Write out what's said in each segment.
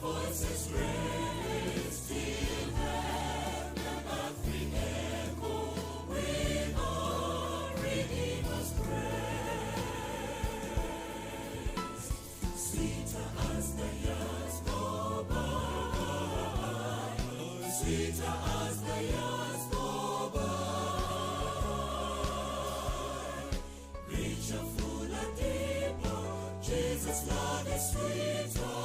voices raise till heaven and earth re-echo with our Redeemer's praise. Sweeter as the years go by, sweeter as the years go by. Richer, fuller, deeper, Jesus' love is sweeter,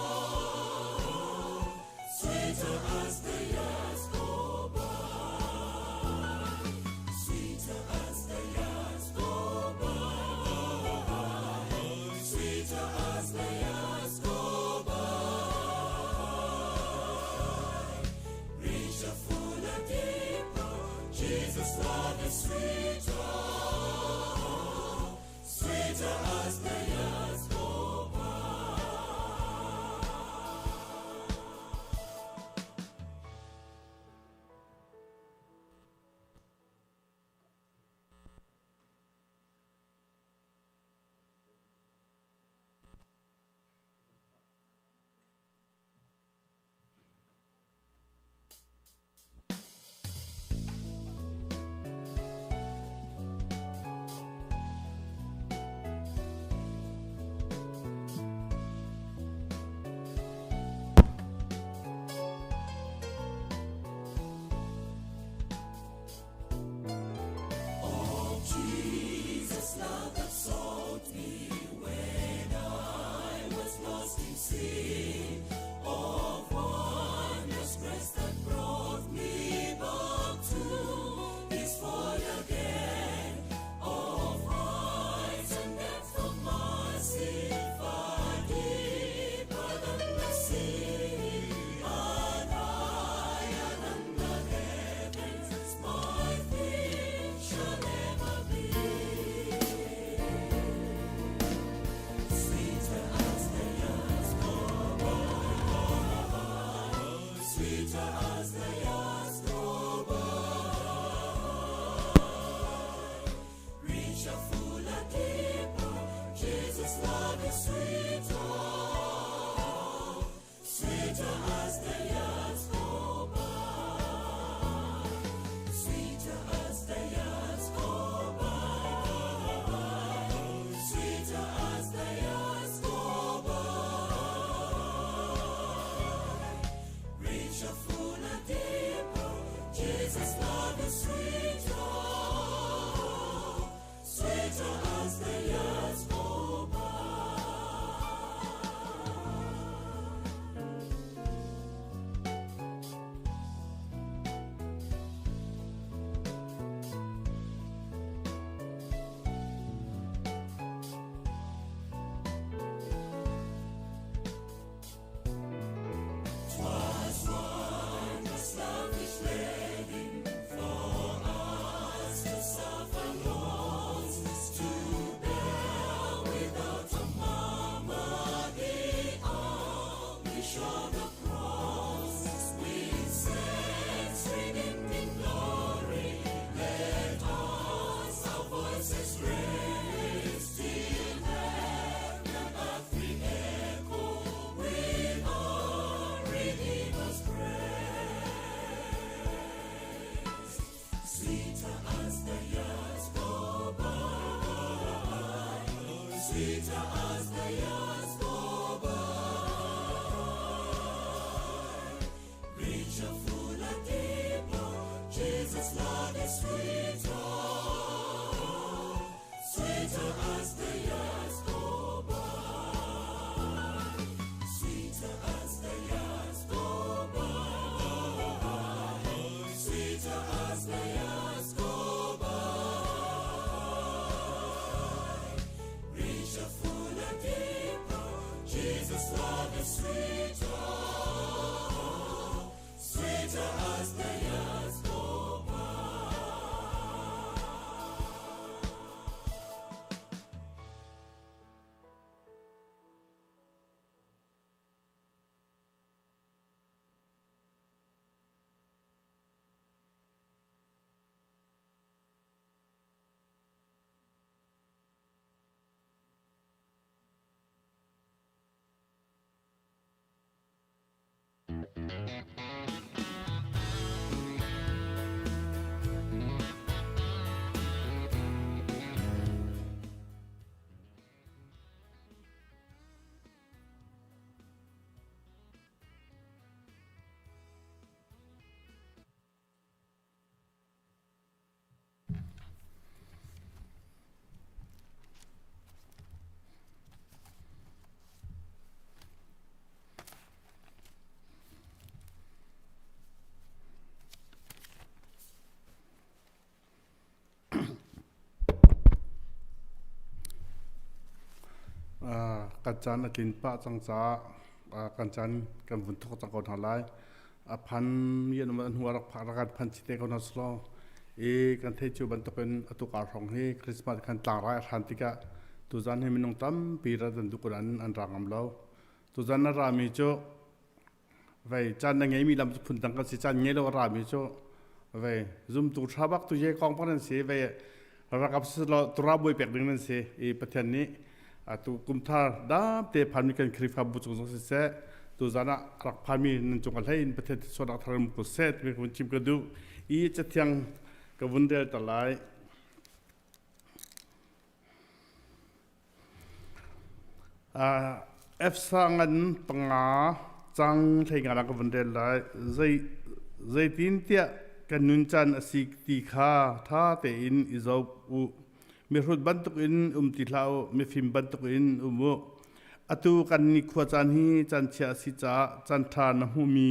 sweeter as the years go by. Sweeter as the years go by, sweeter as the years go by. Richer, fuller, deeper, Jesus' love is sweeter, sweeter as the years go by. Oh, Jesus, love that sought me when I was lost in sin. Oh, wondrous grace that brought me back to His fold again. Oh, heights and depths of mercy, far deeper than the sea, and higher than the heavens, my feet shall ever be. Sweeter as the years go by, sweeter as the years go by. Richer, fuller, deeper, Jesus' love is sweeter, sweeter as the years go by. Sweeter as the years go by, sweeter as the years go by. Richer, fuller, Kan caan a tlin pah cang caah kan caan kan vun thawk cang ko hna lai. A phan mi an um an hnu ah rak phak rak kan phan chih te ko hna selaw i kan theih cio bantukin atu kar hrawng hi Christmas khan tlangrai a hran tikah tuzan hi minung tampi rat an duh ko nain an ra ngam lo. Tuzan a rami cu vei caan na ngeimi lam cu phundang kan si caan ngei lo a rami cu vei zumtu ṭha bak tu ye kong bak nan si vei rakap silo tura buai pek ding nan si i Pathian nih atu kumthar dam te phanmi kan Khrihfabu cung zong siseh tu zan ah rak phanmi nan cung a hlei in Pathian thluachuahnak thar ko seh timi ka vun chim ka duh i cathiang ka vun rel ta lai. Efsa ngan panga cang 15 ah ka vun rel lai. Zeitintiah kan nun caan a si ti kha ṭha tein i zoh u. Mihrut bantukin um ti hlah u, mifim bantukin um u. Atu kan nikhua caan hi caan chia a si caah caan ṭha na hmuhmi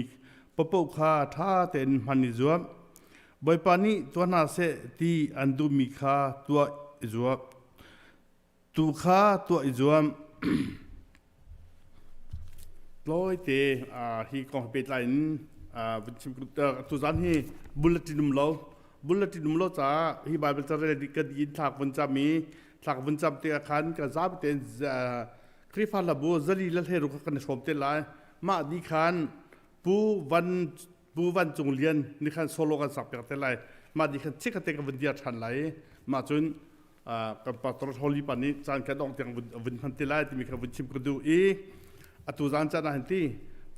paohpaoh kha ṭha tein hman i zuam. Bawipa nih tuah hna seh ti an duhmi kha tuah i zuam. Tu kha tuah i zuam. Tlawite hi kong pehtlai in vun chim tuzan hi bulletin um lo bulletin um lo caah hi Bible ca rel ka di in thlak vun cam i thlak vun cam te ah khan ka zapi tein Khrihfa hlabu zali le hleru kha kan i hrawm te lai mah di khan Pu Van Pu Van Cung Lian nih khan solo kan sak piak te lai mah di khan chikkhat te ka vun dir ṭhan lai mah cun kan pastor Holy pa nih caan kan dong tiang vun hman te lai timi kha vun chim ka duh i atu zan caan ah hin ti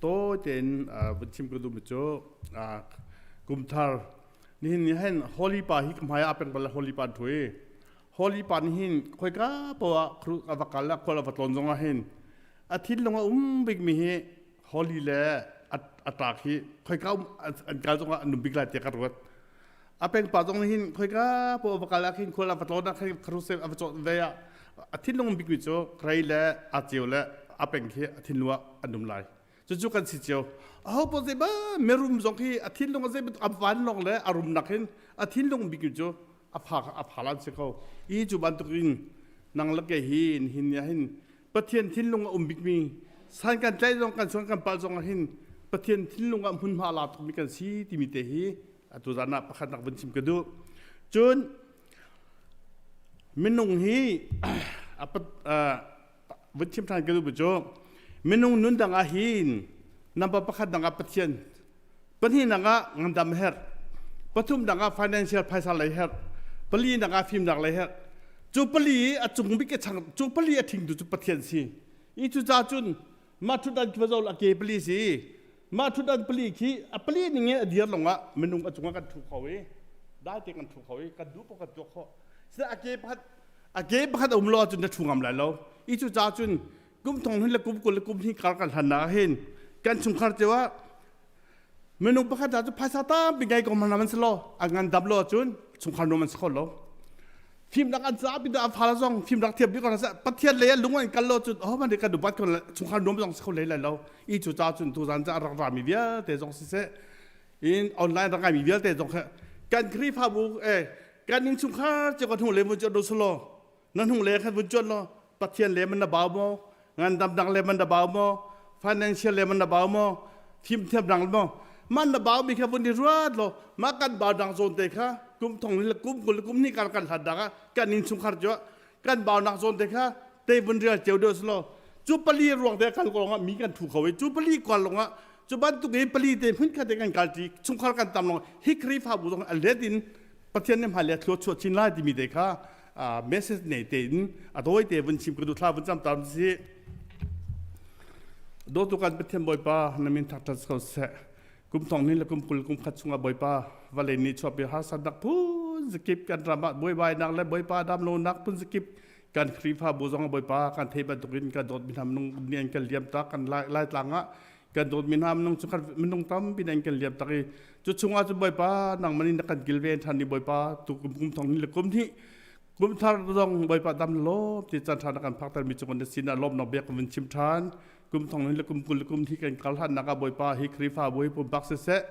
tawi tein vun chim ka duh mi cu kumthar nihin ni hin Holy pa hi ka hmai ah peng bal Holy pa thu i Holy pa nih hin khoika poah a va kal a khual a va tlawn zong ah hin a thinlung a um bik mi hi Holy le a ṭak hi khoika um an kal zongah an um bik lai tiah ka ruat. A pengpa zong nih hin khoika paoh va kal ah khin khual a va tlawn ah khin kharusem a va cawt ve ah a thinlung um bikmi cu rei le a ceu le a peng khi a thinlung ah an um lai. Cucu kan si cio. Aho paoh zei ba mirum zong khi a thinlung a zei bantuk a vanlawng le a rumnak hin a thinlung bikmi cu a pha a pha lan si ko. I cu bantuk in nang le kei hi hin hin Pathian thinlung a um bikmi san kan tlaih zong kan suan kan palh zong ah hin Pathian thinlung ah hmunhma la tukmi kan si timi te hi atu zan ah pakhat nak vun chim ka duh. Cun minung hi vun chim ṭhan ka duh cu minung nun dang ah hin number pakhat dang ah Pathian pahnihnak ah ngandam herh pathum dang ah financial phaisa lei herh pali nak ah fimnak lei herh cu pali i a cung bik a chang cu pali a thingtu cu Pathian si i cu ca cun mah thutdan khi va a ke pali si mah thutdan pali khi a pali ning in a dir lawng ah minung a cungah kan thu kho i dai te kan thu kho i kan duh paoh kan tuah khawh a ke pakhat a ke pakhat a um lo ahcun na thu ngam lai lo i cu ca cun kum thong hin le kum 20 le kum hnih kar kan hlan nak hin kan chungkhar cio ah minung pakhat cu phaisa tampi ngei ko man si lo a ngan dam lo ahcun chungkhar nuam an si kho lo fimnak an ca bi a fa zong fimnak thiam bi ko sa pathian lei lung an kal lo cun oh man kan dubat ko chungkhar nuam zong si kho lei lai lo i cu ca cun tu zan ca rak ra mi vialte zong si seh in online rak ngai mi vialte zong kha kan Khrihfabu eh kan innchungkhar cio kan hung le mun cu do solo na hnung le khan vun cuan law Pathian le man na bau maw ngandam dang le man na bau maw financial le man na bau maw fimthiam dang maw man na bau mi kha vun i ruat law mah kan bau dang zawn te kha kum thong le kum 20 le kum hnih kar kan hlat dak ah kan innchungkhar cu kan bau nak zawn te kha te vun rial cio deuh selaw cu pali ruang te kal ko ah mi kan thu kho i cu pali kual lawng ah cu bantuk i pali te hmun khat te kan kal ti chungkhar kan tam lawng hi Khrihfabu zong a let in Pathian nih hmailei thlua chuah chin lai timi te kha message nei tein a tawi te vun chim ka duh thla vun cam tam si dawtu kan Pathian Bawipa na min thak ṭhat ko seh kum thong ni le kum 20 kum khat chungah Bawipa vale ni chuapi harsatnak phun zakip kan ram ah buaibainak le Bawipa dam lonak phun zakip kan Khrihfabu zong Bawipa kan thei bantukin kan dawt mi hna minung ni an kan liam tak kan lai tlang ah kan dawt mi hna minung chungkhat minung tampi an kan liam tak i cu chungah cu Bawipa nangmah nih na kan kilven ṭhan i Bawipa tu kum kum thong ni le kum hnih kum thar zong Bawipa dam lawm ti caan ṭha na kan phakter mi cung na sin ah lawmnak bia kan vun chim ṭhan kum thong ni le kum 20 le kum hnih kan kal hlannak ah Bawipa hi Khrihfabu hi pumpak siseh.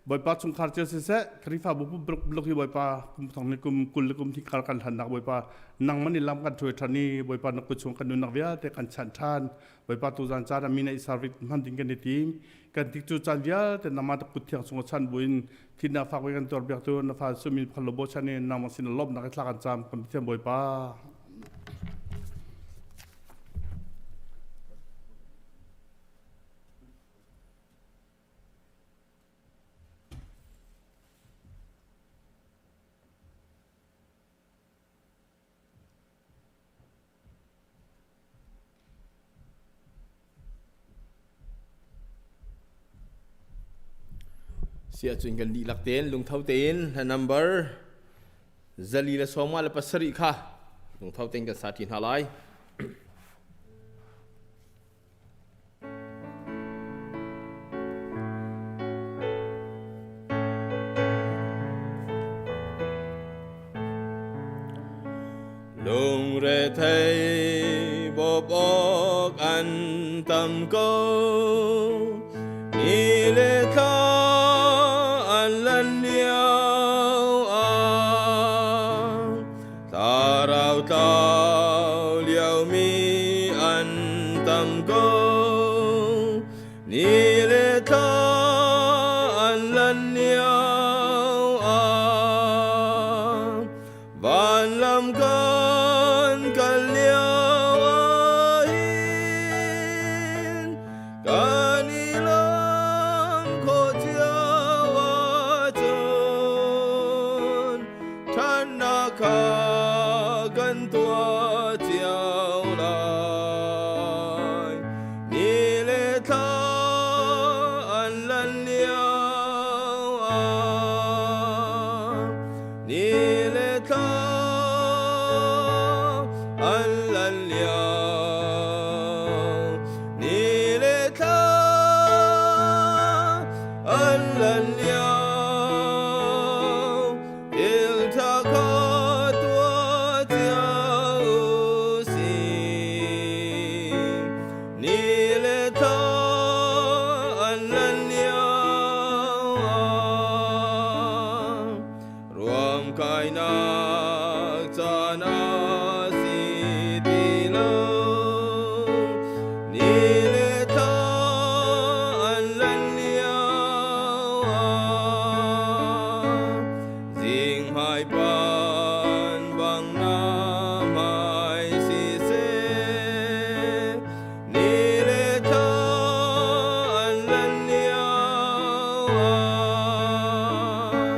Bawipa chungkhar cio siseh, Khrihfabu pumpak hi Bawipa kum thong ni kum 20 le kum thing khar kan hlannak Bawipa nangman i lam kan ṭhuai ṭhan i Bawipa na kut chung kan nunnak vialte kan chanh ṭhan. Bawipa tuzan caan ah mi na i service hman ding kan i tim. Kan tik cu caan vialte nangmah na kut thiang chung chan buin thinnak fak kan tuar biak tu na fa sumin phal lo bo chan i nangmah sin lawmhnak i thla kan cam kan Pathian Bawipa. Si ahcun kan dihlak tein lungtho tein hla number 457 kha lungtho tein kan sa ṭi hna lai. Lungrethei bawp awk an tam ko ni le thla an lan lio ah Thlarau tlau liomi an tam ko. Ni le thla an lan lio ah vanlam kan kal lio ah hin kan i lawm khawh cio ahcun ṭhatnak kha kan tuah cio lai. Ni le thla an lan lio ah ni le thla an lan lio ni le thla an lan lio Thil ṭha kha tuah cio u sih. Ni le thla an lan lio ah ruamkainak caan a si ti lo. Ni le thla an lan lio ah zing hmai pan bang na hmai siseh ni le thla an lan lio ah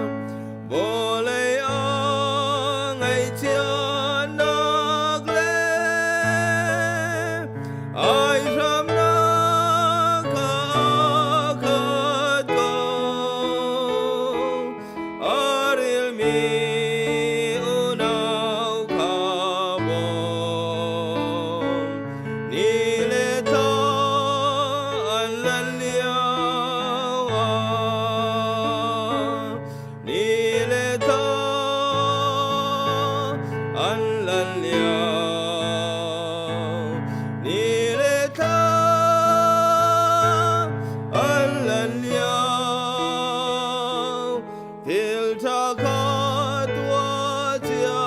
vawlei ah ngaihchiatnak le ai hramnak kha khat ko a rilmi unau kha bawm ni le thla an lan lio ah ni le thla an lan lio ni le thla an lan lio thil ṭha kha tuah cio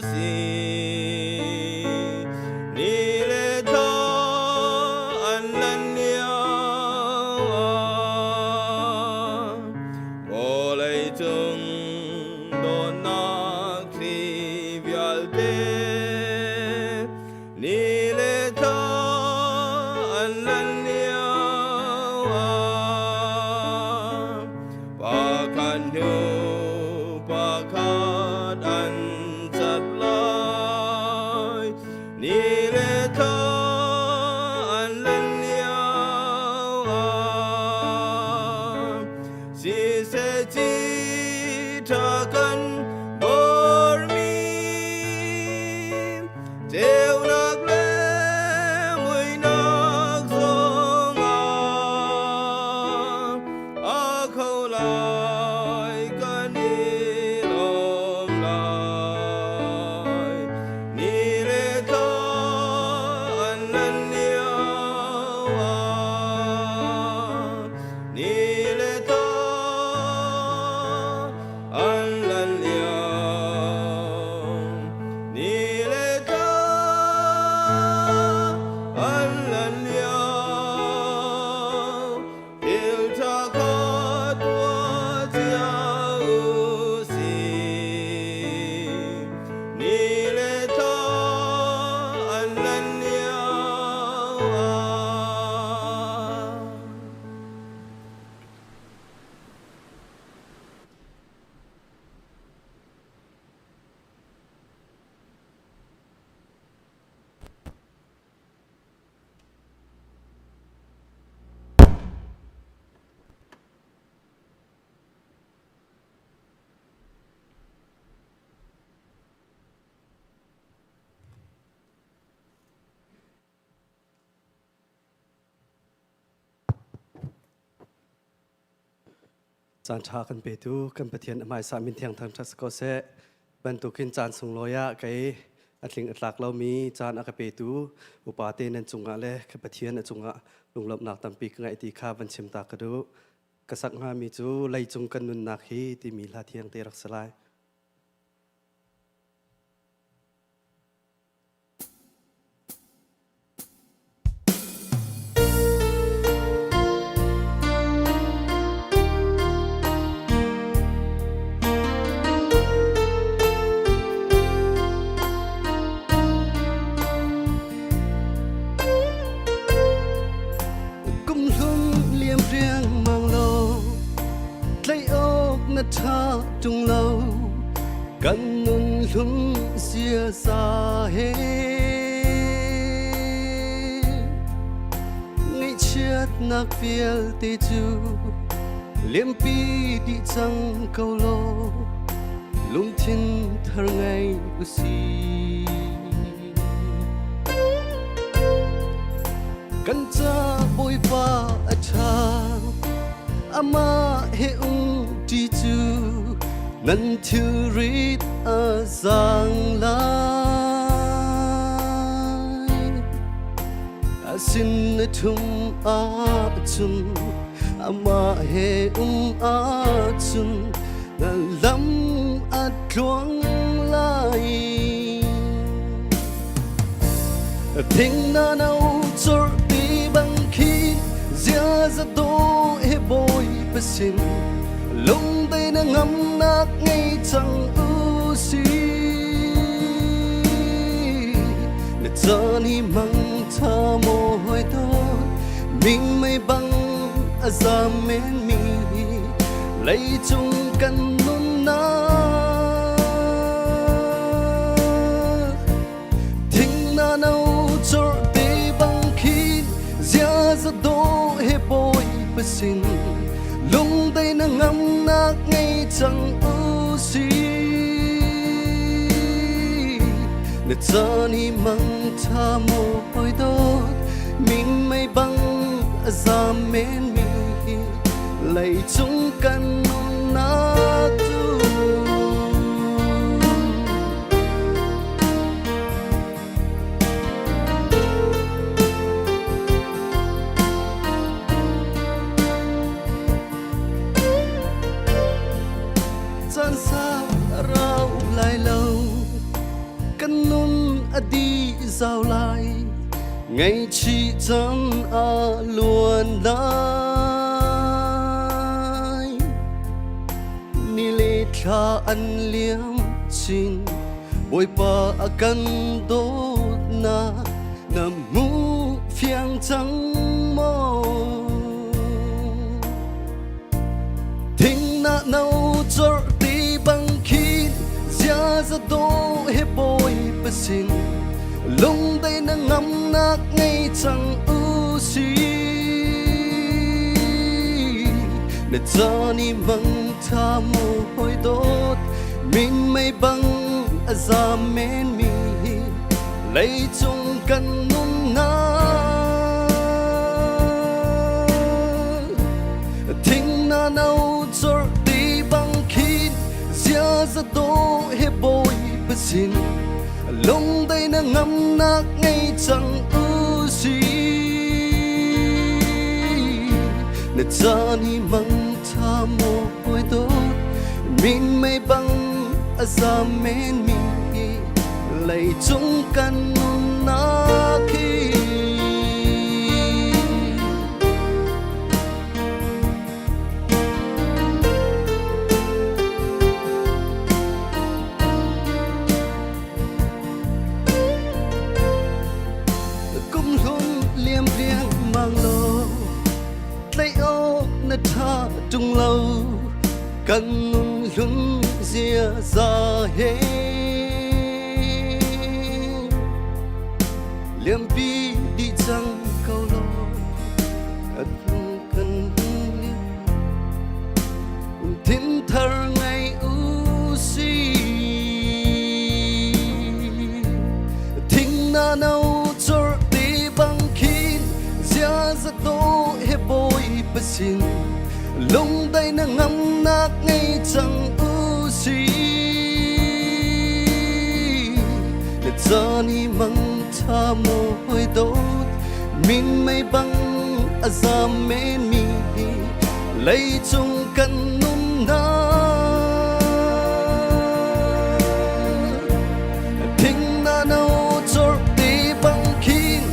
sih ni le thla an lan lio ah vawlei cung dawtnak thli vialte ni le thla an lan lio ah pakhat hnu pakhat an cat lai ni le thla an lan lio ah siseh ci ṭha kan bormi ceunak le muihnak zongah a kho lai kan i lawm lai ni le thla an lan lio ah. Caan ṭha kan petu kan Pathian a hmaisa min thiang thangṭhat si ko seh. Bantukin caan sunglawi ah kei a tling a tlak lomi caan a ka petu upa te nan cungah le ka Pathian a cungah lunglawmhnak tampi ka ngeih ti kha van chim ta ka duh. Ka sak hngami cu leicung kan nunnak hi timi hla thiang te rak si lai. Kumhlum liam riangmang lo tlaih awk na ṭha ṭung lo kan nun hlum siasa he ngaihchiatnak vialte cu liampi dih cang ko law lungthin thar ngei usih. Kan ca Bawipa a ṭha, amah he um ṭi cu nan thilrit a zaang lai. A sin na ṭhum ahcun, amah he um ahcun na lam a tluang lai. Thing na no chor ti bang khi zia za do he boi pasin lung dai na ngam nak ngei chang u si na chani mang tha mo hoi to ming mei bang a zam men mi lei chung kan nun na Thing na no chor te bang khin zia za do he boi pasin lung dai na ngam nak ngei chang u si na chani mang tha mo hoi dot min mei bang a zam men mi lei chung kan nun na tu. Caan sau a rau lai lo, kan nun a dih zau lai, ngaihchih cang a luan lai. Ni le thla an liam chin, Bawipa a kan dawtnak na hmu fiang cang maw? Thing na no chor ti bang khin ziaza do he bawi pasin lung dai na ngam nak ngei cang u si na chani mang tha mu hoi dot min mei bang a zam men mi lei chung kan nun na thing na no chor ti bang khin zia za do he boi pasin lung dai na ngam nak ngei chang u si na chani mang tha mo hoi dot min mei bang a zam men mi lei chung kan nun na khi. Kum hlun liam riang mang lo tlaih awk na ṭha ṭung lo kan nun hlun zia za he liampi dih cang ko lo kan thin thar ngei u si thing na no chor ti bang khin zia za to he boi pasin Lungdai na ngamnak ngei cang u si. Le caan i mang tha maw hoi dawt, min mei bang a zam men mi leicung kan nunnak. Thing na no chor ti bang khin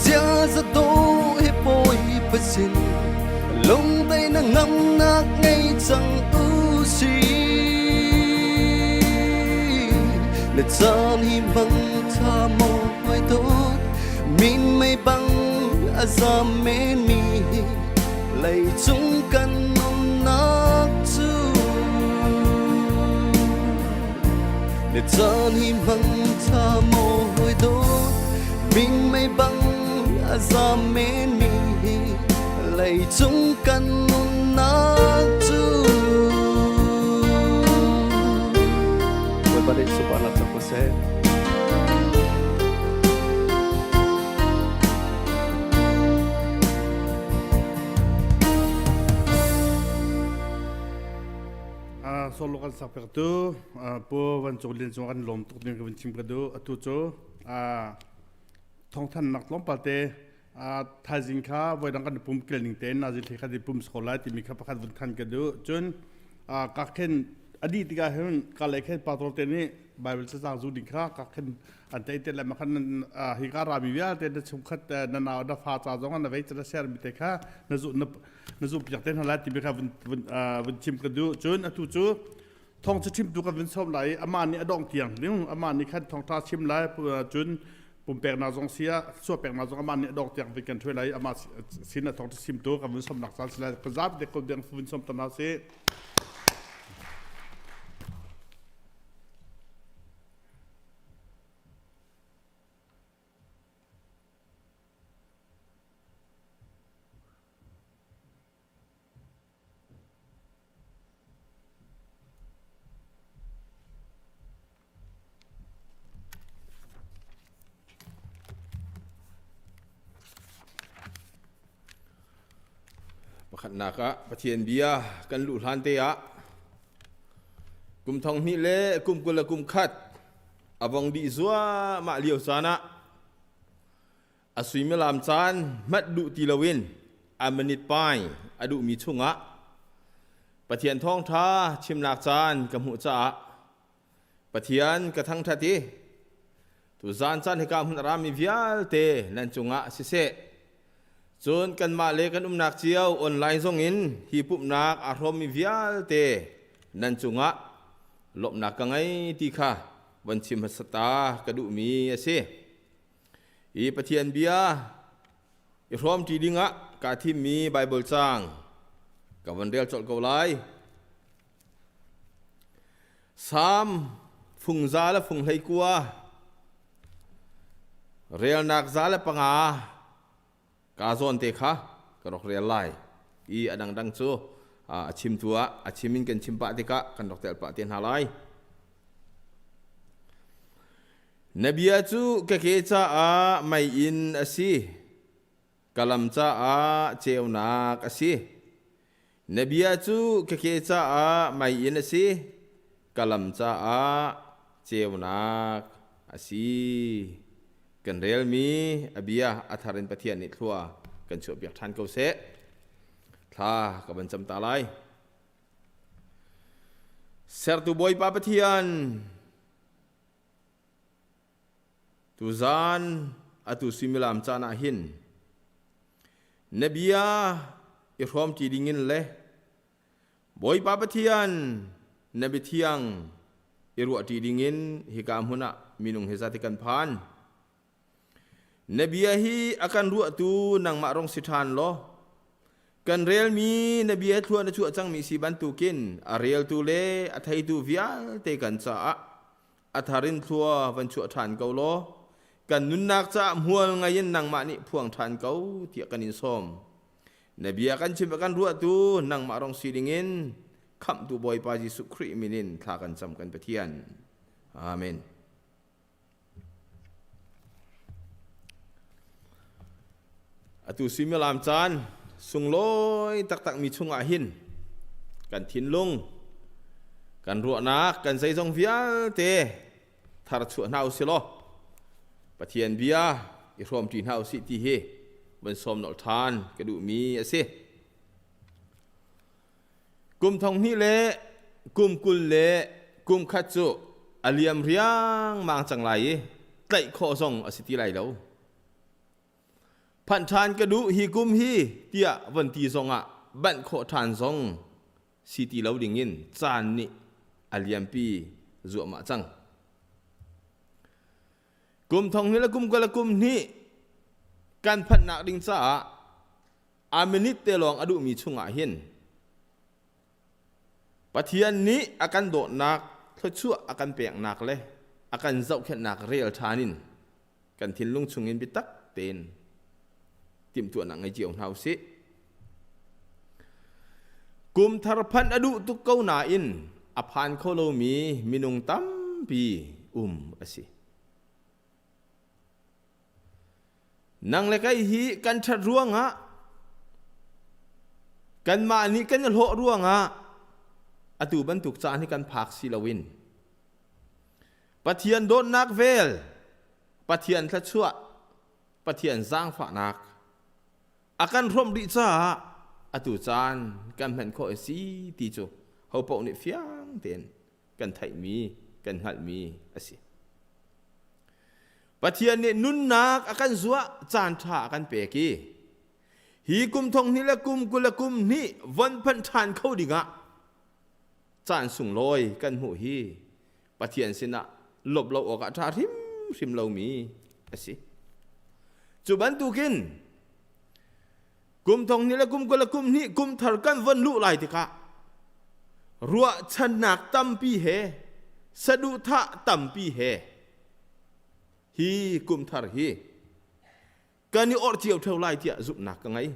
ziaza do he poi pasin lungdai na ngamnak ngei cang u si. Le caan hi mang tha maw hoi dawt, min mei bang a zam men mi leicung kan nunnak cu. Le caan hi mang tha maw hoi dawt, min mei bang a zam men mi leicung kan nunnak cu. Bawipa nih sunparnak cang ko seh. Solo kan sak pek tu pu Van Cung Lian cung kan lawm tuk ding ka vun chim ka du atu cu thawngthannak tlawmpal te thaizing kha voidang kan pum kel ning tein nazi thle kha di pum sko lai timi kha pakhat vun than ka du cun ka khen adi tikah hin ka le khen pastor te nih Bible cacang zu ding kha ka khen an tei te le ma khan hi ka rami vialte na chungkhat na nau na fa ca zong na vei na share mi te kha na zu na zu piak te hna lai timi kha vun vun vun chim ka du cun atu cu thong cu chimtu kan vun sawm lai i amah nih a dongh tiang ding amah nih khan thongtha chim lai cun pumpeknak zong si ah suahpeknak zong amah nih a dongh tiang vun kan ṭhuai lai amah sin a thongtha chimtu kan vun sawmnak caan si lai ka zaap dek ko deng vun sawm tan si. Pakhatnak ah Pathian bia kan luh hlan te ah kum thong hnih le kum 20 le kum khat a vong dih zuahmah lio caan ah A suimilam caan hmanh duh ti loin a minute pai a duhmi chungah Pathian thawngṭha chimnak caan ka hmuh caah Pathian ka thangṭhat i tuzaan caan hika hmun a rami vialte nan cungah siseh, cun kanmah le kan umnak cio online zongin hi pumhnak aa hrawmmi vialte nan cungah lawmhnak ka ngei ti kha von chim hmasa ta ka duhmi a si. Hi Pathian bia i hrawmṭi dingah kaa thimmi Baibal caang ka von rel colh ko lai. Salm fungza le fung 19 relnak 105 kaa zawn te kha ka rak rel lai i a dangdang cu a chimtu ah a chim in kan chim pah tikah kan rak telh pah te hna lai. Na bia cu ka ke caah meiinn a si, ka lam caah ceunak a si. Na bia cu ka ke caah meiinn a si, ka lam caah ceunak a si. Kan relmi a bia a thar in Pathian nih thlua kan chuahpiak ṭhan ko seh. Thla ka van cam ta lai. Sertu Bawipa Pathian, Tuzaan atu suimilam caan ah hin na bia i hrawmṭi dingin le Bawipa Pathian na biathiang i ruahṭi dingin hika hmun ah minung hi zati kan phan. Na bia hi a kan ruahtu nangmah rong si ṭhan law kan relmi na bia thlua na chuah cangmi si bantukin a reltu le a theitu vialte kan caah a thar in thlua van chuah ṭhan ko law kan nunnak caah hmual ngei in nangmah nih phuang ṭhan ko tiah kan in sawm. Na bia kan chim a kan ruahtu nangmah rong si dingin khamhtu Bawipa Jesuh Khrih min in thla kan cam kan Pathian. Amen. Atu suimilam caan sunglawi taktakmi chungah hin. Kan thinlung, kan ruahnak, kan zeizong vialte tharchuah hna usih law Pathian bia i hrawmṭi hna usih ti hi van sawm nolh ṭhan ka duhmi a si. Kum thong hnih le kum 20 le kum khat cu a liam riangmang cang lai i tlaih khawh zong a si ti lai lo. Phanh ṭhan ka duh hi kum hi tiah von ti zongah banh khawh ṭhan zong si ti lo dingin caan nih a liampi zuahmah cang. Kum thong hnih le kum kul le kum hnih kan phanhnak ding caah a minute te lawng a duhmi chungah hin Pathian nih a kan dawtnak, thluachuah a kan peknak le a kan zohkhenhnak rel ṭhan in kan thinlung chungin biatak tein timhtuahnak ngei cio hna usih. Kum thar phanh a duh tuk ko nain a phan kho lomi minung tampi um a si. Nang le kei hi kan ṭhat ruangah kanmah nih kan i hlawh ruangah atu bantuk caan hi kan phak si loin Pathian dawtnak vel, Pathian thluachuah, Pathian zaangfahnak a kan hrawmh dih caah atu caan kan hman khawh a si ti cu hopaoh nih fiang tein kan theihmi, kan hngalhmi a si. Pathian nih nunnak a kan zuah caan ṭha a kan pek i hi kum thong hnih le kum 20 le kum hnih von phanh ṭhan kho dingah caan sunglawi kan hmuh hi Pathian sinah lawmh lo awkah ṭha hrimhrim lomi a si. Cu bantukin kum thong hnih le kum 20 le kum hnih kum thar kan von luh lai tikah ruahchannak tampi he saduhthah tampi he hi kum thar hi kan i orh cio ṭheo lai tiah zumhnak ka ngei.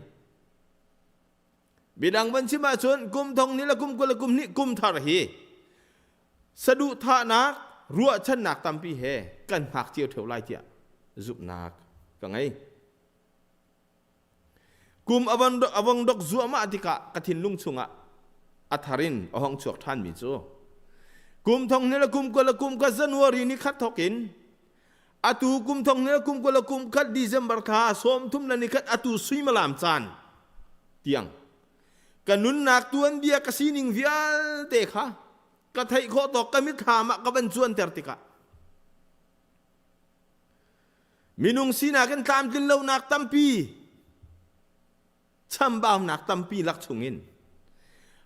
Midang van chim ahcun kum thong ni le kum 20 le kum hnih kum thar hi saduhthahnak ruahchannak tampi he kan hngak cio ṭheo lai tiah zumhnak ka ngei. Kum a vong dok zuahmah tikah ka thinlung chungah a thar in a hong chuak ṭhanmi cu kum thong hnih le kum 20 le kum khat January ni khat thawk in atu kum thong hnih le kum 20 le kum khat December thla 30 le ni khat atu suimilam caan tiang ka nunnak tuanbia ka sining vialte kha ka theih khawh tawk ka mitthlam ah ka van cuanter tikah Minung sinak in tlamtlin lonak tampi, chambaunak tampi lak chungin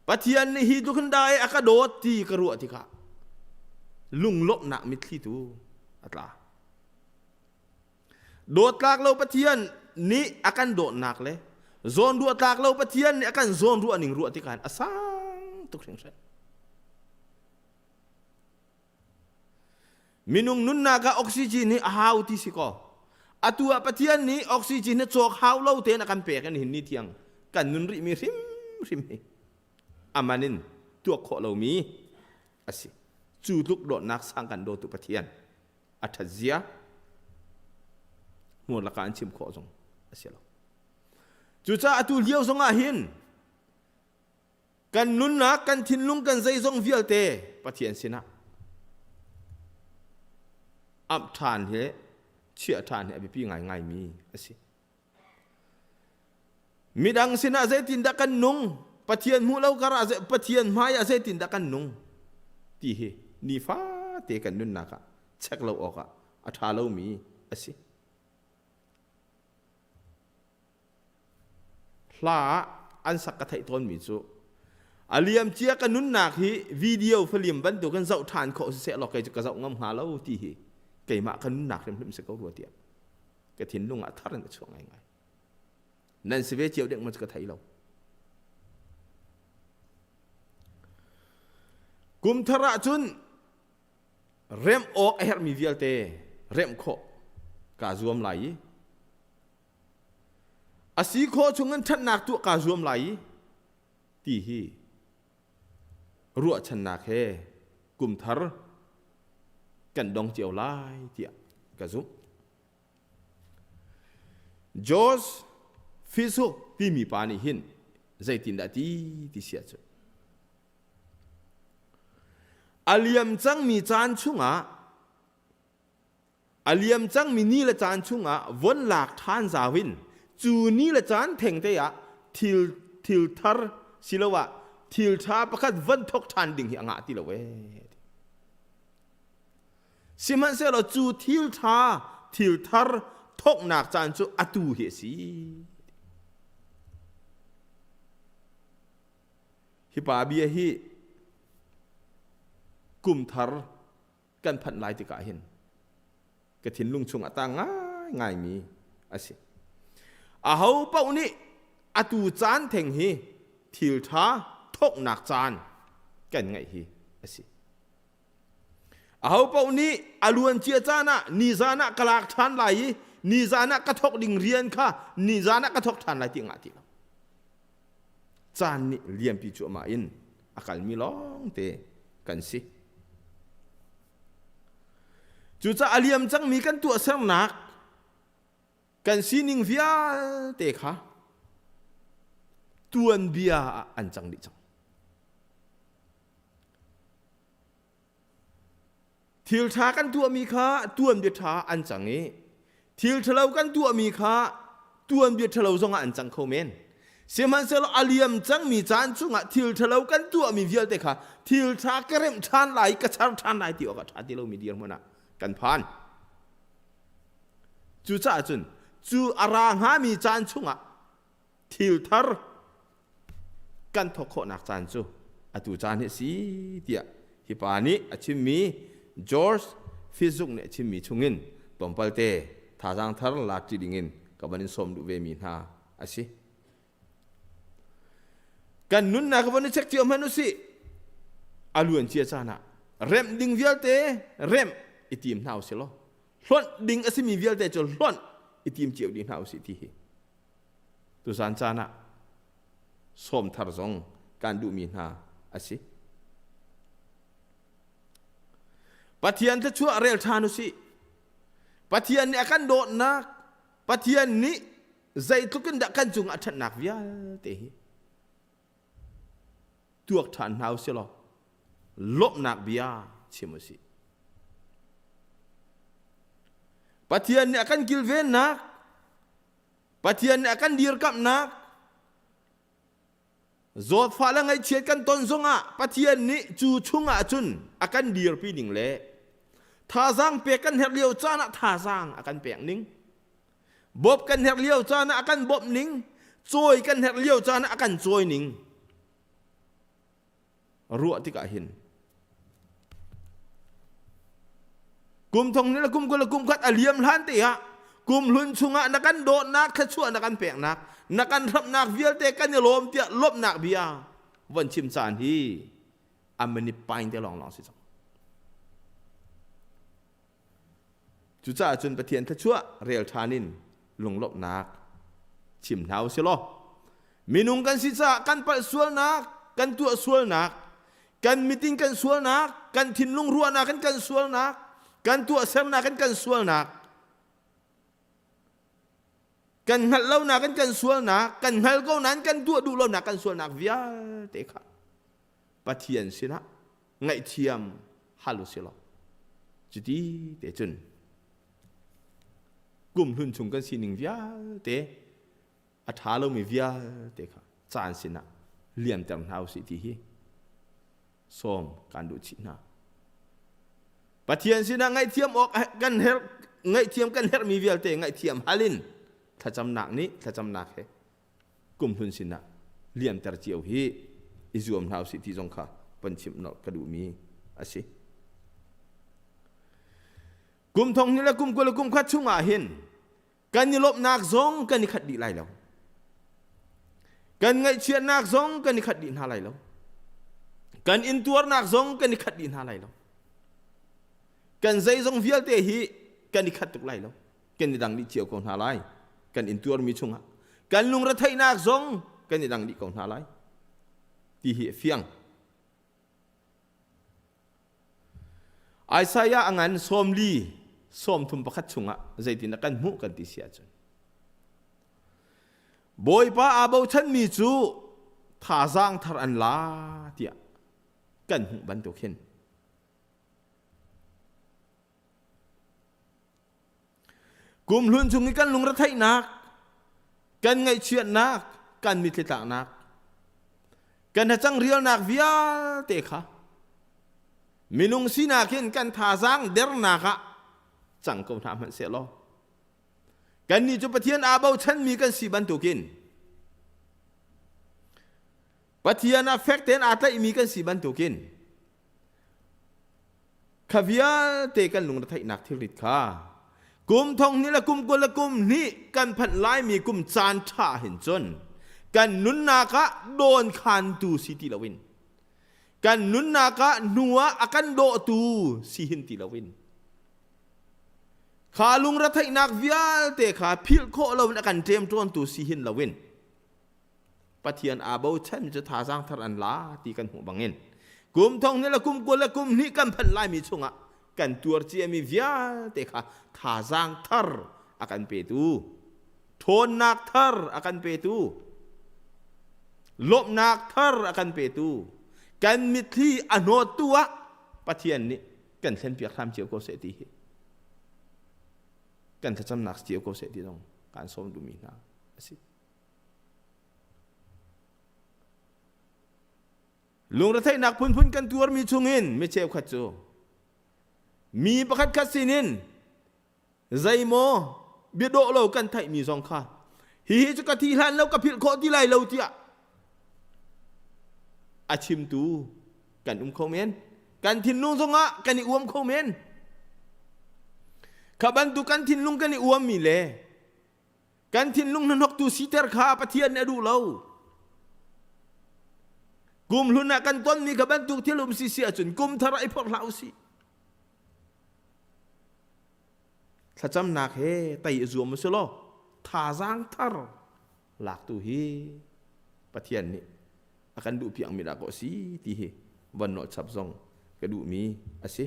Pathian nih hi tluk hin dah a ka dawt ti ka ruah tikah lunglawmhnak mitthli tu a tla. Dawt tlak lo Pathian nih a kan dawtnak le zawn ruah tlak lo Pathian nih a kan zawn ruah ning ruah tikah a sang tuk hringhran. Minung nunnak ah oxygen hi a hau ti si kaw atu ah Pathian nih oxygen hi cawk hau lo tein a kan pek in hin ni tiang kan nun rihmi hrimhrim hi aman in tuak khawh lomi a si. Cu tluk dawtnak sang kan dawtu Pathian a ṭhat zia hmur lakah an chim khawh zong a si lo. Cucaah atu lio zong ah hin Kan nunnak, kan thinlung, kan zeizong vialte Pathian sinah amh ṭhan hi chiah ṭhan hi a biapi ngaingaimi a si. Midang sinah zeitindah kan nung, Pathian hmuh lo karah Pathian hmai ah zeitindah kan nung ti hi nifate kan nunnak ah check lo awkah a ṭha lomi a si. Hla ah an sak ka theih tawnmi cu a liamcia ka nunnak hi video film bantukin zoh ṭhan khawh siseh law kei cu ka zoh ngam hnga lo ti hi keimah ka nunnak hrimhrim si ko rua tiah ka thinlung ah thar in a chuak ngaingai. Nan si ve cio dek ma cu ka thei lo. Kum thar ahcun remh awk a herhmi vialte remh khawh kaa zuam lai i A si khawh chungin ṭhatnak tuah kaa zuam lai i ti hi ruahchannak he kum thar kan dong cio lai tiah ka zumh. George Fitzhugh timi pa nih hin zeitindah ti ti si ahcun. A liam cangmi caan chungah a liam cangmi ni le caan chungah von lak ṭhan zau in cu ni le caan thengte ah thil thil thar siloah thil ṭha pakhat von thok ṭhan ding hi a ngah ti lo ee. Sihmanhsehlaw cu thil ṭha thil thar thoknak caan cu atu hi a si. Hi pa bia hi kum thar kan phanh lai tikah hin ka thinlung chung ah tang ngaingaimi a si. Aho paoh nih atu caan theng hi thil ṭha thawknak caan kan ngeih hi a si. Aho paoh nih a luancia caan ah nizan ah ka lak ṭhan lai i nizan ah ka thawk ding rian kha nizan ah ka thawk ṭhan lai ti ngah ti lo. Caan nih liampi cuahmah in a kalmi lawngte kan si. Cucaah a liam cangmi kan tuahsernak kan sining vialte kha tuanbia ah an cang dih cang. Thil ṭha kan tuahmi kha tuanbia ṭha an cang i thil ṭhalo kan tuahmi kha tuanbia ṭhalo zongah an cang kho men. Sihmanhsehlaw a liam cangmi caan chungah thil ṭhalo kan tuahmi vialte kha thil ṭha ka remh ṭhan lai, ka char ṭhan lai ti awk a ṭha ti lomi dirhmun ah kan phan. Cucaah cun cu a ra hngami caan chungah thil thar kan thawk khawhnak caan cu atu caan hi a si tiah hi pa nih a chimmi George Fitzuk nih a chimmi chungin tlawmpalte thazaang thar lak ṭi dingin ka van in sawm duh vemi hna a si. Kan nunnak van i check cio hmanh usih. A luan cia caan ah remh ding vialte remh i tim hna usih law hlonh ding a simi vialte cu hlonh i tim cio dih hna usih ti hi tuzan caan ah sawm thar zong kan duhmi hna a si. Pathian thluachuah rel ṭhan usih. Pathian nih a kan dawtnak, Pathian nih zeitluk in dah kan cungah ṭhatnak vialte hi tuak ṭhan hna usih law lawmhnak bia chim usih. Pathian nih a kan kilvennak, Pathian nih a kan dirkamhnak, zawtfah le ngaihchiat kan ton zongah Pathian nih cu chungah cun a kan dirpi ning le thazaang pek kan herh lio caan ah thazaang a kan pek ning bawp kan herh lio caan ah a kan bawmh ning cawi kan herh lio caan ah a kan cawi ning ruah tikah hin kum thong ni le kum 20 le kum khat a liam hlan te ah kum hlun chungah na kan dawtnak thluachuah na kan peknak na kan hramnak vialte kan i lawm tiah lawmhnak bia von chim caan hi a minute pain te lawng lawng si cang Cucaah cun Pathian thluachuah rel ṭhan in lunglawmhnak chim hna u sih law minung kan si caah kan palh sualnak, kan tuah sualnak, kan miting kan sualnak, kan thinlung ruahnak in kan sualnak, kan tuahsernak in kan sualnak, kan hngalh lonak in kan sualnak, kan hngal ko nain kan tuah duh lonak kan sualnak vialte kha Pathian sinah ngaihthiam hal u sih law cuti te cun kum hlun chung kan sining vialte a ṭha lomi vialte kha caan sinah liamter hna usih ti hi sawm kan duh chih hna. Pathian sinah ngaihthiam awk kan herh ngaihthiam kan herhmi vialte ngaihthiam hal in thlacamnak nih thlacamnak he kumhlun sinah liamter cio hi i zuam hna usih ti zong kha van chimh ka duhmi a si. Kum thong hnih le kum 20 le kum khat chungah hin kan i lawmhnak zong kan i khat dih lai lo. Kan ngaihchiatnak zong kan i khat dih hna lai lo. Kan intuarnak zong kan i khat dih hna lai lo. Kan zeizong vialte hi kan i khat tuk lai lo. Kan i dang dih cio ko hna lai. Kan intuarmi chungah kan lungretheihnak zong kan i dang dih ko hna lai. Ti hi a fiang. Isaiah a ngan 40 31 chungah zeitin kan hmuh kan ti si ahcun Bawipa aa bochanmi cu thazaang thar an la tiah kan hmuh bantuk hin. Kum hlun chung i kan lungretheihnak, kan ngaihchiatnak, kan mitthli tlaknak, kan hacang rialnak vialte kha minung sinak in kan thazaang dernak ah cang ko hna hmanh sehlaw kannih cu Pathian aa bochanmi kan si bantukin Pathian ah fek tein aa tlaihmi kan si bantukin kha vialte kan lungretheihnak thilrit kha kum thong hnih le kum 20 le kum hnih kan phanh laimi kum caan ṭha hin cun kan nunnak ah dawnkhantu si ti loin kan nunnak ah hnu ah a kan dawhtu si hin ti loin kha lungretheihnak vialte kha philh khawh loin a kan ṭemṭawntu si hin loin Pathian aa bochan cu thazaang thar an la ti kan hmuh bangin kum thong hnih le kum 20 le kum hnih kan phanh laimi chungah kan tuar ciami vialte kha thazaang thar a kan petu ṭhawnnak thar a kan petu lawmhnak thar a kan petu kan mitthli a hnawttu ah Pathian nih kan thlenpiak hram cio ko seh ti hi kan thlacamnak cio ko seh ti zong kaan sawm duhmi hna a si. Lungretheihnak phunphun kan tuarmi chungin mi cheukhat cu mi pakhat khat sinin zeimaw biadawh lo kan theihmi zong kha hihi cu ka thi hlan lo ka philh khawh ti lai lo tiah a chimtu kan um kho men kan thinlung zongah kan i uam kho men kha bantuk kan thinlung kan i uammi le Kan thinlung hnahnoktu siter kha Pathian nih a duh lo. Kum hlun ah kan tonmi kha bantuk thil um si si ahcun kum thar ah i phorh hlah usih. Thlacamnak he tei i zuam usih law thazaang thar lak tu hi Pathian nih a kan duh piakmi dah kaw si ti hi von nawh chap zong ka duhmi a si.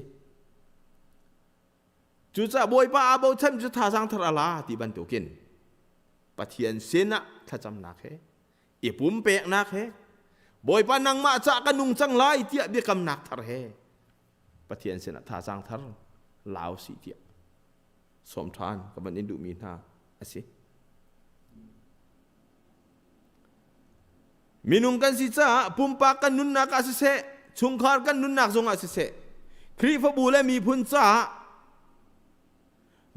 Cucaah Bawipa aa bochan cu thazaang thar a la ti bantukin Pathian sinah thlacamnak he i pumpeknak he Bawipa nangmah cah ka nung cang lai tiah biakamnak thar he Pathian sinah thazaang thar lau si tiah sawm ṭhan ka van in duhmi hna a si. Minung kan si caah pumpak kan nunnak ah siseh, chungkhar kan nunnak zongah siseh, Khrihfabu le miphun caah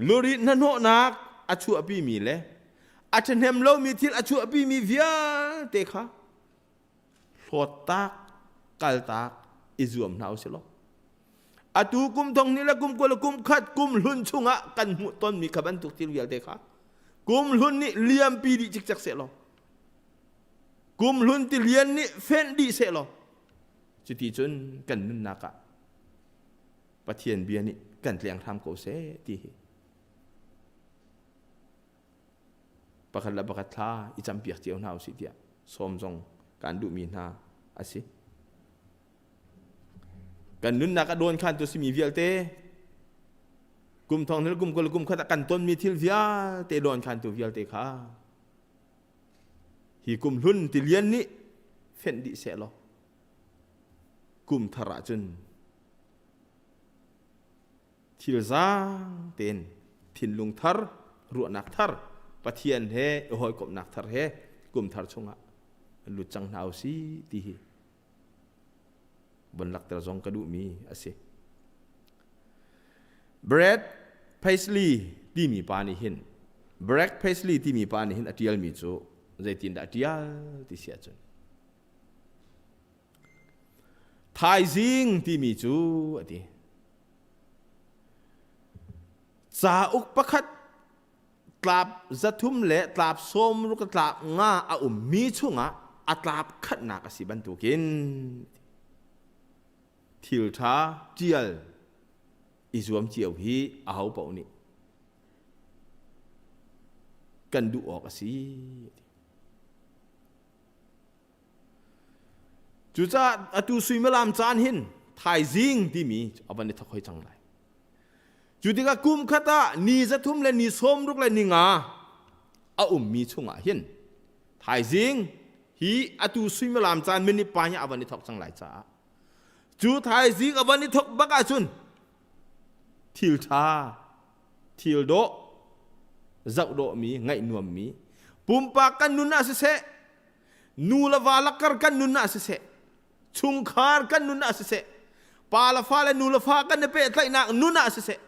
lurit hnahnawhnak a chuahpimi le a ṭhahnem lomi thil a chuahpimi vialte kha hlawttak, kaltak i zuam hna usih law atu kum thong hnih le kum 20 le kum khat kum hlun chungah kan hmuh tonmi kha bantuk thil vialte kha kum hlun nih liampi dih cikcek seh law kum hlun tilian nih fenh dih seh law cuti cun kan nunnak ah Pathian bia nih kan tleng hram ko seh ti hi pakhat le pakhat thla i campiak cio hna usih tiah sawm zong kan duhmi hna a si. Kan nunnak a dawn khantu simi vialte kum thong hnih kum 20 kum khat ah kan tonmi thil vialte dawn khantu vialte kha hi kum hlun tilian nih fenh dih seh law kum thar ah cun thil zaang tein thinlung thar ruahnak thar Pathian he i hawikomhnak thar he kum thar chungah lut cang hna usih ti hi von lakter zong ka duhmi a si. Brad Paisley timi pa nih hin Brad Paisley timi pa nih hin a tialmi cu zeitindah a tial ti si ahcun Thaizing timi cu a ti. Cauk pakhat tlap 300 le tlap 60 tlap nga a ummi chungah a tlap khatnak a si bantukin thil ṭha ṭial i zuam cio hi aho paoh nih kan duh awk a si. Cucaah atu suimilam caan hin thaizing timi a van i thawk hoi cang lai. Cu tikah kum khat ah ni 300 le ni 60 le ni nga a ummi chungah hin thaizing hi atu suimilam caan minute pa hi a van i thawk cang lai caah cu thaizing a van i thawk bak ahcun thil ṭha thil dawh. Zoh dawhmi, ngaih nuammi, pumpak kan nun ah siseh, nu le va lakar kan nun ah siseh, chungkhar kan nun ah siseh, pa le fa le nu le fa kan i pehtlaihnak nun ah siseh,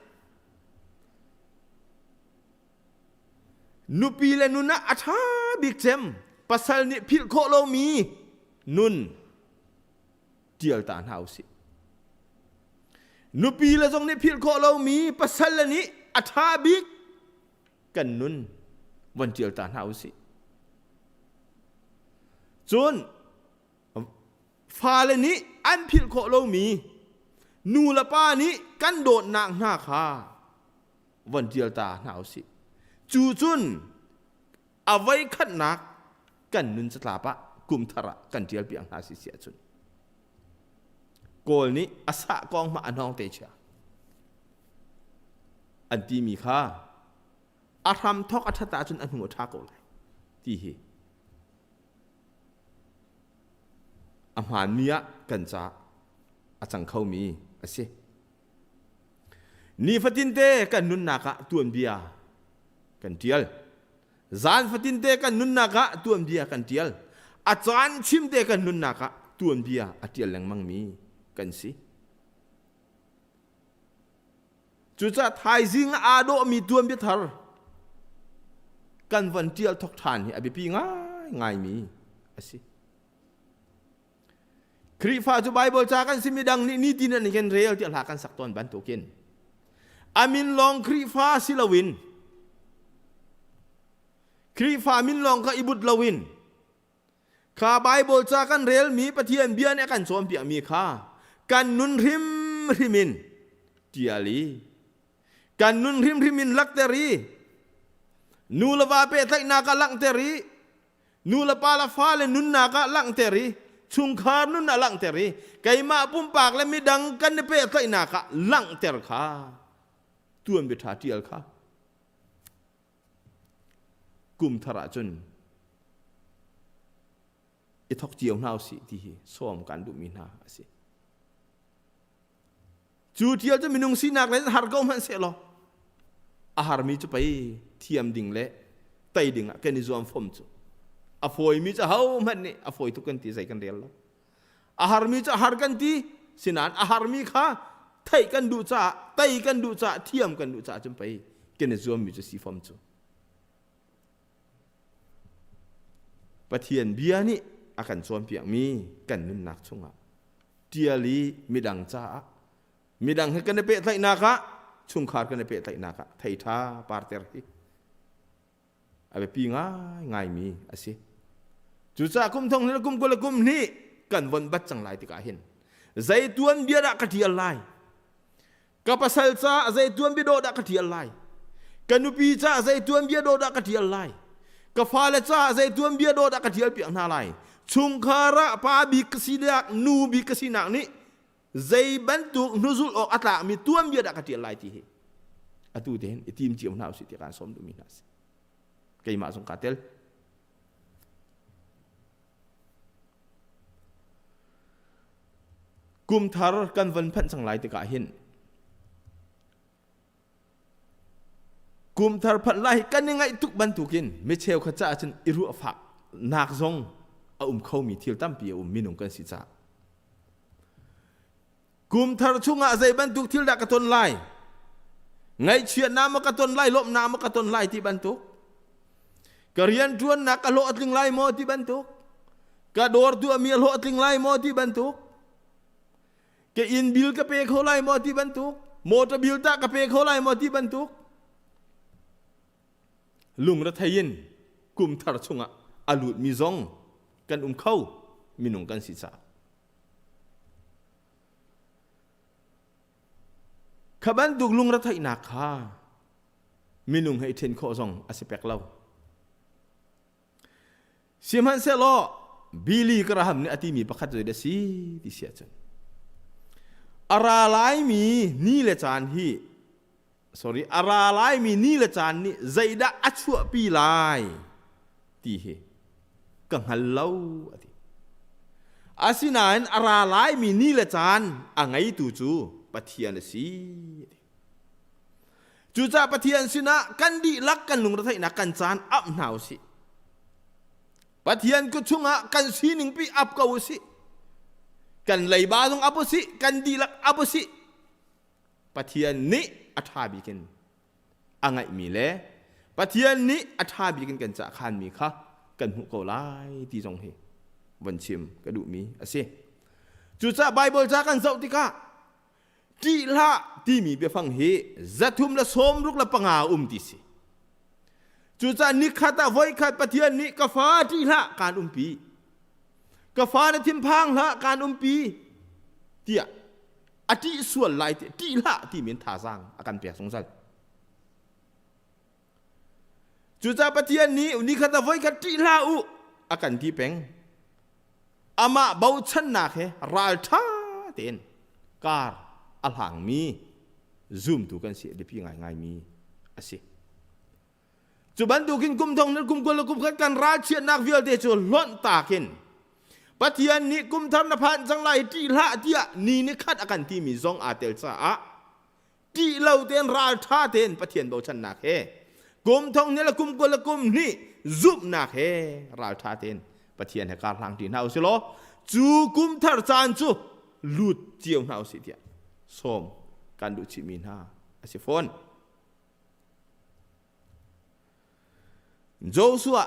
nupi le nun ah a ṭha bik cem pasal nih philh khawh lomi nun ṭial ta hna usih. Nupi le zong nih philh khawh lomi pasal le nih a ṭha bik kan nun von ṭial ta hna usih. Cun fale nih an philh khawh lomi nu le pa nih kan dawtnak hna kha von ṭial ta hna usih. Cu cun a voi khatnak kan nun catlap ah kum thar ah kan ṭial piak hna si si ahcun Kawl nih a sah kong hmah a hnawng te chia an timi kha a hram thok a ṭhat ahcun a hnu a ṭha ko lai ti hi a hmaanmi ah kan ca a cang khomi a si. Nifatinte kan nunnak ah tuanbia kan ṭial. Zan fatinte kan nunnak ah tuanbia kan ṭial. A caan chimte kan nunnak ah tuanbia a ṭial lengmangmi kan si. Cucaah thaizing ah aa dawhmi tuanbia thar kan von ṭial thok ṭhan hi a biapi ngaingaimi a si. Khrihfa cu Bible ca kan si midang nih nitin an kan rel tiah hla kan sak tawn bantukin amin lawng Khrihfa si loin Khrihfa min lawng kha i but loin kha Bible ca kan relmi Pathian bia nih a kan cawnpiakmi kha kan nun hrimhrim in tial i kan nun hrimhrim in lakter i nu le va pehtlaihnak ah langhter i nu le pa le fale nunnak ah langhter i chungkhar nun ah langhter i keimah pumpak le midang kan i pehtlaihnak ah langhter kha tuanbia ṭha ṭial kha kum thar ahcun i thok cio hna usih ti hi sawm kan duhmi hna a si. Cu ṭial cu minung sinak le har ko hmanh sehlaw a harmi cu pei thiam ding le tei ding ah kan i zuam fom cu. A fawimi cu ahohmanh nih a fawi tuk kan ti zei kan rel lo. A harmi cu a har kan ti sinain a harmi kha theih kan duh caah tei kan duh caah thiam kan duh caah cun pei kan i zuammi cu si fom cu. Pathian bia nih a kan cawnpiakmi kan nunnak chungah ṭial i midang caah midang he kan i pehtlaihnak ah chungkhar kan i pehtlaihnak ah thei ṭha parter hi a biapi ngaingaimi a si. Cucaah kum thong le kum 20 le kum hnih kan von bat cang lai tikah hin zei tuanbia dah ka ṭial lai Ka pasal caah zei tuanbia dawh dah ka ṭial lai? Ka nupi caah zei tuanbia dawh dah ka ṭial lai? Ka fale caah zei tuanbia dawh dah ka ṭial piak hna lai? Chungkhar ah pa bik ka sinak, nu bik ka sinak nih zei bantuk hnuzulh awk a tlakmi tuanbia dah ka ṭial lai ti hi atu te hin i tim cio hna usih tiah kaan sawm duhmi hna a si. Keimah zong kaa tel. Kum thar kan von phanh cang lai tikah hin kum thar phanh lai kan i ngaih tuk bantukin mi cheukhat caah cun i ruah fak nak zong a um khomi thil tampi a um minung kan si caah kum thar chungah zei bantuk thil dah ka ton lai ngaihchiatnak maw ka ton lai lawmhnak maw ka ton lai ti bantuk ka rianṭuannak ka hlawh a tling lai maw ti bantuk ka dawr tuahmi a hlawh a tling lai maw ti bantuk ka inn bil ka pe kho lai maw ti bantuk motor bil tah ka pe kho lai maw ti bantuk lungrethei in kum thar chungah a lutmi zong kan um kho minung kan si caah Kha bantuk lungretheihnak kha minung he i ṭhen khawh zong a si pek lo. Sihmanhsehlaw Billy Graham nih a timi pakhat cu a si ti si ahcun a ra laimi ni le caan hi sorry a ra laimi ni le caan nih zeidah a chuahpi lai ti hi ka hngal lo a ti. Asinain a ra laimi ni le caan a ngeitu cu Pathian a si. Cucaah Pathian sinah kan dihlak kan lungretheihnak kan caan ap hna usih. Pathian kut chungah kan sining pi ap ko usih. Kan leiba zong ap usih, kan dihlak ap usih. Pathian nih a ṭha bik in a ngaihmi le Pathian nih a ṭha bik in kan cah khanmi kha kan hmuh ko lai ti zong hi von chim ka duhmi a si. Cucaah Baibal ca kan zoh tikah ṭih hlah timi biafang hi 365 um ti si. Cucaah nikhat ah voikhat Pathian nih ka fa ṭih hlah kaan umpi. Ka fa na thinphang hlah kaan umpi tiah a ṭih sual lai ti ṭih hlah timi in thazaang a kan pek zungzal. Cucaah Pathian nih nikhat ah voikhat ṭih hlah u a kan ti peng. Amah bochannak he ralṭha tein kar a hlangmi zumtu kan si a biapi ngaingaimi a si. Cu bantukin kum thong le kum 20 le kum khat kan ralchiatnak vialte cu hlonh takin Pathian nih kum thar na phan cang lai ṭih hlah tiah ni ni khat a kan timi zong aa tel caah ṭih lo tein ralṭha tein Pathian bochannak he kum thong ni le kum 20 le kum hnih zumhnak he ralṭha tein Pathian he kar hlang ṭi hna usih law cu kum thar caan cu lut cio hna usih tiah sawm kan duh chihmi hna a si fawn. Joshua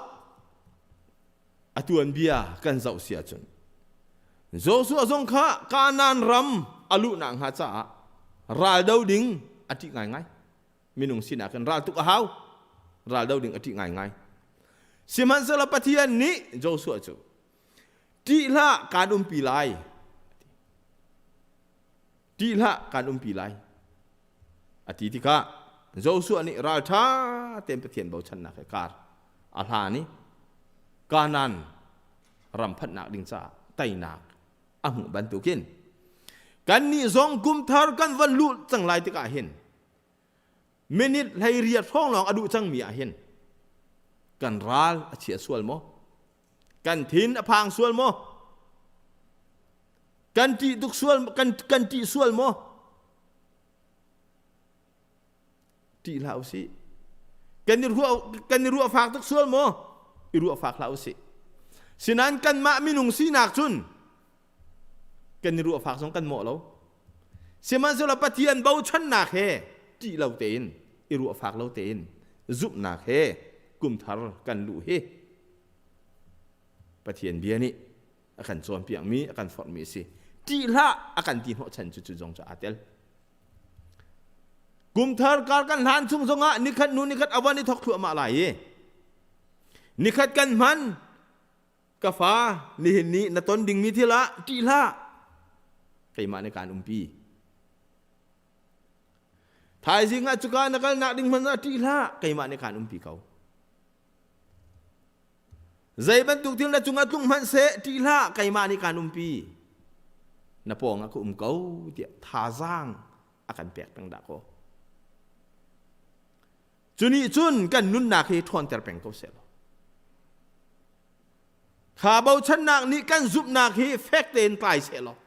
a tuanbia kan zoh si ahcun Joshua zong kha Kanaan ram a luhnak hnga caah ral do ding a ṭih ngaingai. Minung sinak in ral tuk a hau. Ral do ding a ṭih ngaingai. Sihmanhsehlaw Pathian nih Joshua cu ṭih hlah kaan umpi lai. Ṭih hlah kaan umpi lai. A ti tikah Joshua nih ralṭha tein Pathian bochannak he kar a hlan i Kanaan ram phanhnak ding caah teinak a hmuh bantukin kannih zong kum thar kan van luh cang lai tikah hin minute 18 hrawng lawng a duh cangmi ah hin kan ral a chia sual maw? Kan thin a phang sual maw? Kan ṭih tuk sual kan kan ṭih sual maw? Ṭih hlah usih. Kan i ruah kan i ruah fak tuk sual maw? I ruah fak hlah usih. Sinain kanmah minung sinak cun kan i ruah fak zong kan mawh lo. Sihmanhsehlaw Pathian bochannak he ṭih lo tein i ruah fak lo tein zumhnak he kumthar kan luh hi Pathian bia nih a kan cawnpiakmi a kan forhmi a si. Ṭih hlah a kan ti hnawhchan cu cu zong cu aa tel. Kumthar kar kan hlan chung zongah nikhat hnu nikhat a van i thok thluahmah lai i nikhat kan hman ka fa nihin ni na ton dingmi thil ah ṭih hlah keimah nih kaan umpi thaizing ah cuka na kalnak ding hmanh ah ṭih hlah keimah nih kaan umpi ko Zei bantuk thil na cungah tlung hmanh seh ṭih hlah keimah nih kaan umpi. Na pawngah ka um ko tiah thazaang a kan pek peng dah kaw. Cu nih cun kan nunnak hi ṭhawnter peng ko seh law. Kha bochannak nih kan zumhnak hi fek tein tlai seh law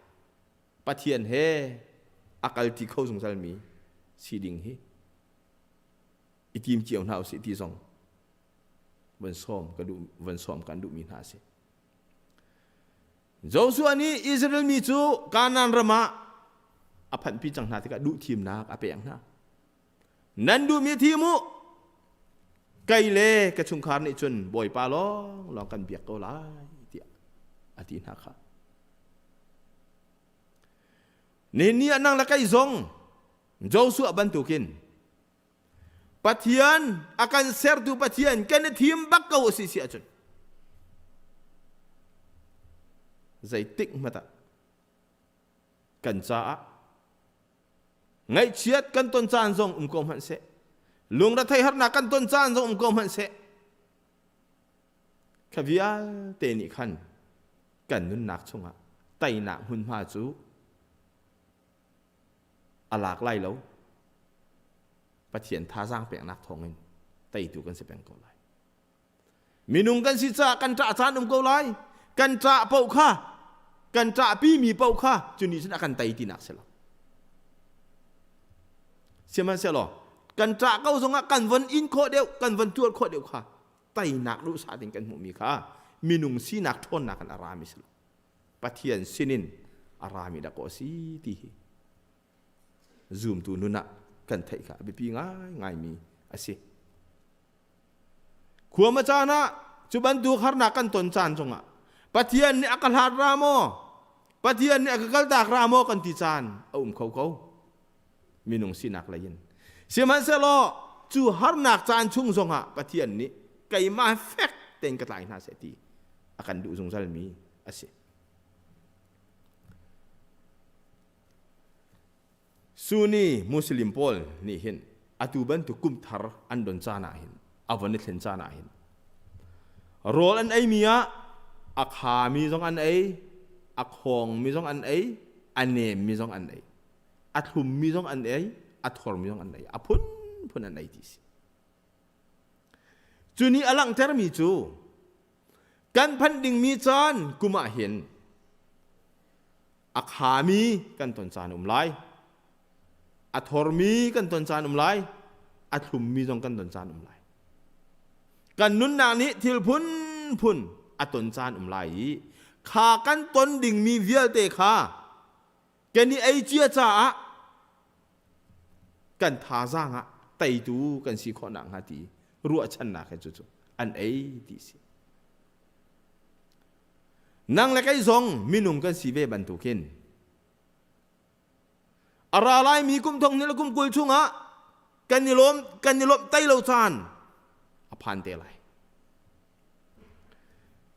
Pathian he a kalṭi kho zungzalmi si ding hi i tim cio hna usih ti zong van sawm ka duh van sawm kan duhmi hna a si. Joshua nih Israel mi cu Kanaan ram ah a phanhpi cang hna tikah duh thimnak a pek hna. Nan duhmi thim u. Kei le ka chungkhar nih cun Bawipa lawng lawng kan biak ko lai tiah a ti hna kha. Nihin ni ah nang le kei zong Joshua bantukin Pathian a kan sertu Pathian kan i thim bak ko a si si ahcun zeitik hmanh ah kan caah ngaihchiat kan ton caan zong um ko hmanh seh lungrethei harnak kan ton caan zong um ko hmanh seh kha vialte nih khan kan nunnak chungah teinak hmunhma cu a lak lai lo. Pathian thazaang peknak thawngin teitu kan si peng ko lai. Minung kan si caah kan ṭah caan um ko lai. Kan ṭah paoh kha, kan ṭahpi mi paoh kha cu nih cun a kan tei tinak si lo. Sihmanhsehlaw Kan ṭah ko zongah kan von in khawh deuh, kan von tuar khawh deuh kha teinak duhsah ding kan hmuhmi kha minung sinak ṭhawnnak in a rami si lo. Pathian sinin a rami dah kaw a si ti hi zumtu nun ah kan theih kha a biapi ngaingaimi a si. Khuama caan ah cu bantuk harnak kan ton caan zongah Pathian nih a ka hlat ra maw? Pathian nih a ka kaltak ra maw kan ti caan a um kho ko. Minung sinak lei in. Sihmanhsehlaw cu harnak caan chung zongah Pathian nih keimah fek tein ka tlai hna seh ti a kan duh zungzalmi a si. Sunni Muslim pawl nih hin atu bantuk kum thar an don caan ah hin a von i thlen caan ah hin rawl an eimi ah a khami zong an ei, a khawngmi zong an ei, a nemmi zong an ei, a thlummi zong an ei, a thormi zong an ei, a phunphun an ei ti si. Cu nih a langhtermi cu kan phanh dingmi caan kum ah hin a khami kan ton caan um lai a thormi kan ton caan um lai a thlummi zong kan ton caan um lai kan nunnak nih thil phunphun a ton caan um lai i kha kan ton dingmi vialte kha kan i ei cia caah kan thazaang ah teitu kan si khawh nakhnga ti ruahchannak he cucu an ei ti si. Nang le kei zong minung kan si ve bantukin a ra laimi kum thong hnih le kum 20 chungah kan i lawm kan i lawmh tai lo caan a phan te lai.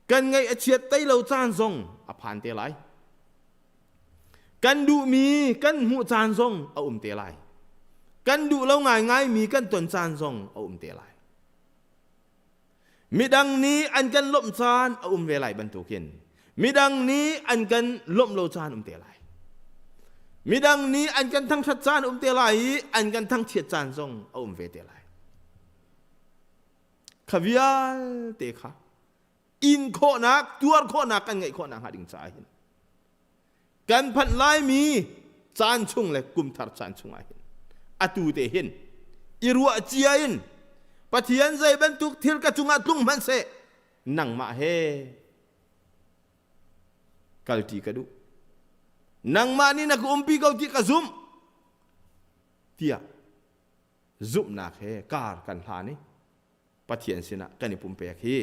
Kan ngaih a chiat tai lo caan zong a phan te lai. Kan duhmi kan hmuh caan zong a um te lai. Kan duh lo ngaingaimi kan ton caan zong a um te lai. Midang nih an kan lawmh caan a um ve lai bantukin midang nih an kan lawmh lo caan um te lai. Midang nih an kan thangṭhat caan um te lai i an kan thangchiat caan zong a um ve te lai. Kha vialte kha in khawhnak, tuar khawhnak kan ngeih khawhnak hnga ding caah hin kan phanh laimi caan chung le kum thar caan chung ah hin atu te hin i ruah cia in Pathian zei bantuk thil ka cungah tlung hmanhseh nangmah he kalṭi ka duh nangmah nih na ka umpi ko ti ka zumh tiah zumhnak he kar kan hlan i Pathian sinah kan i pumpek hi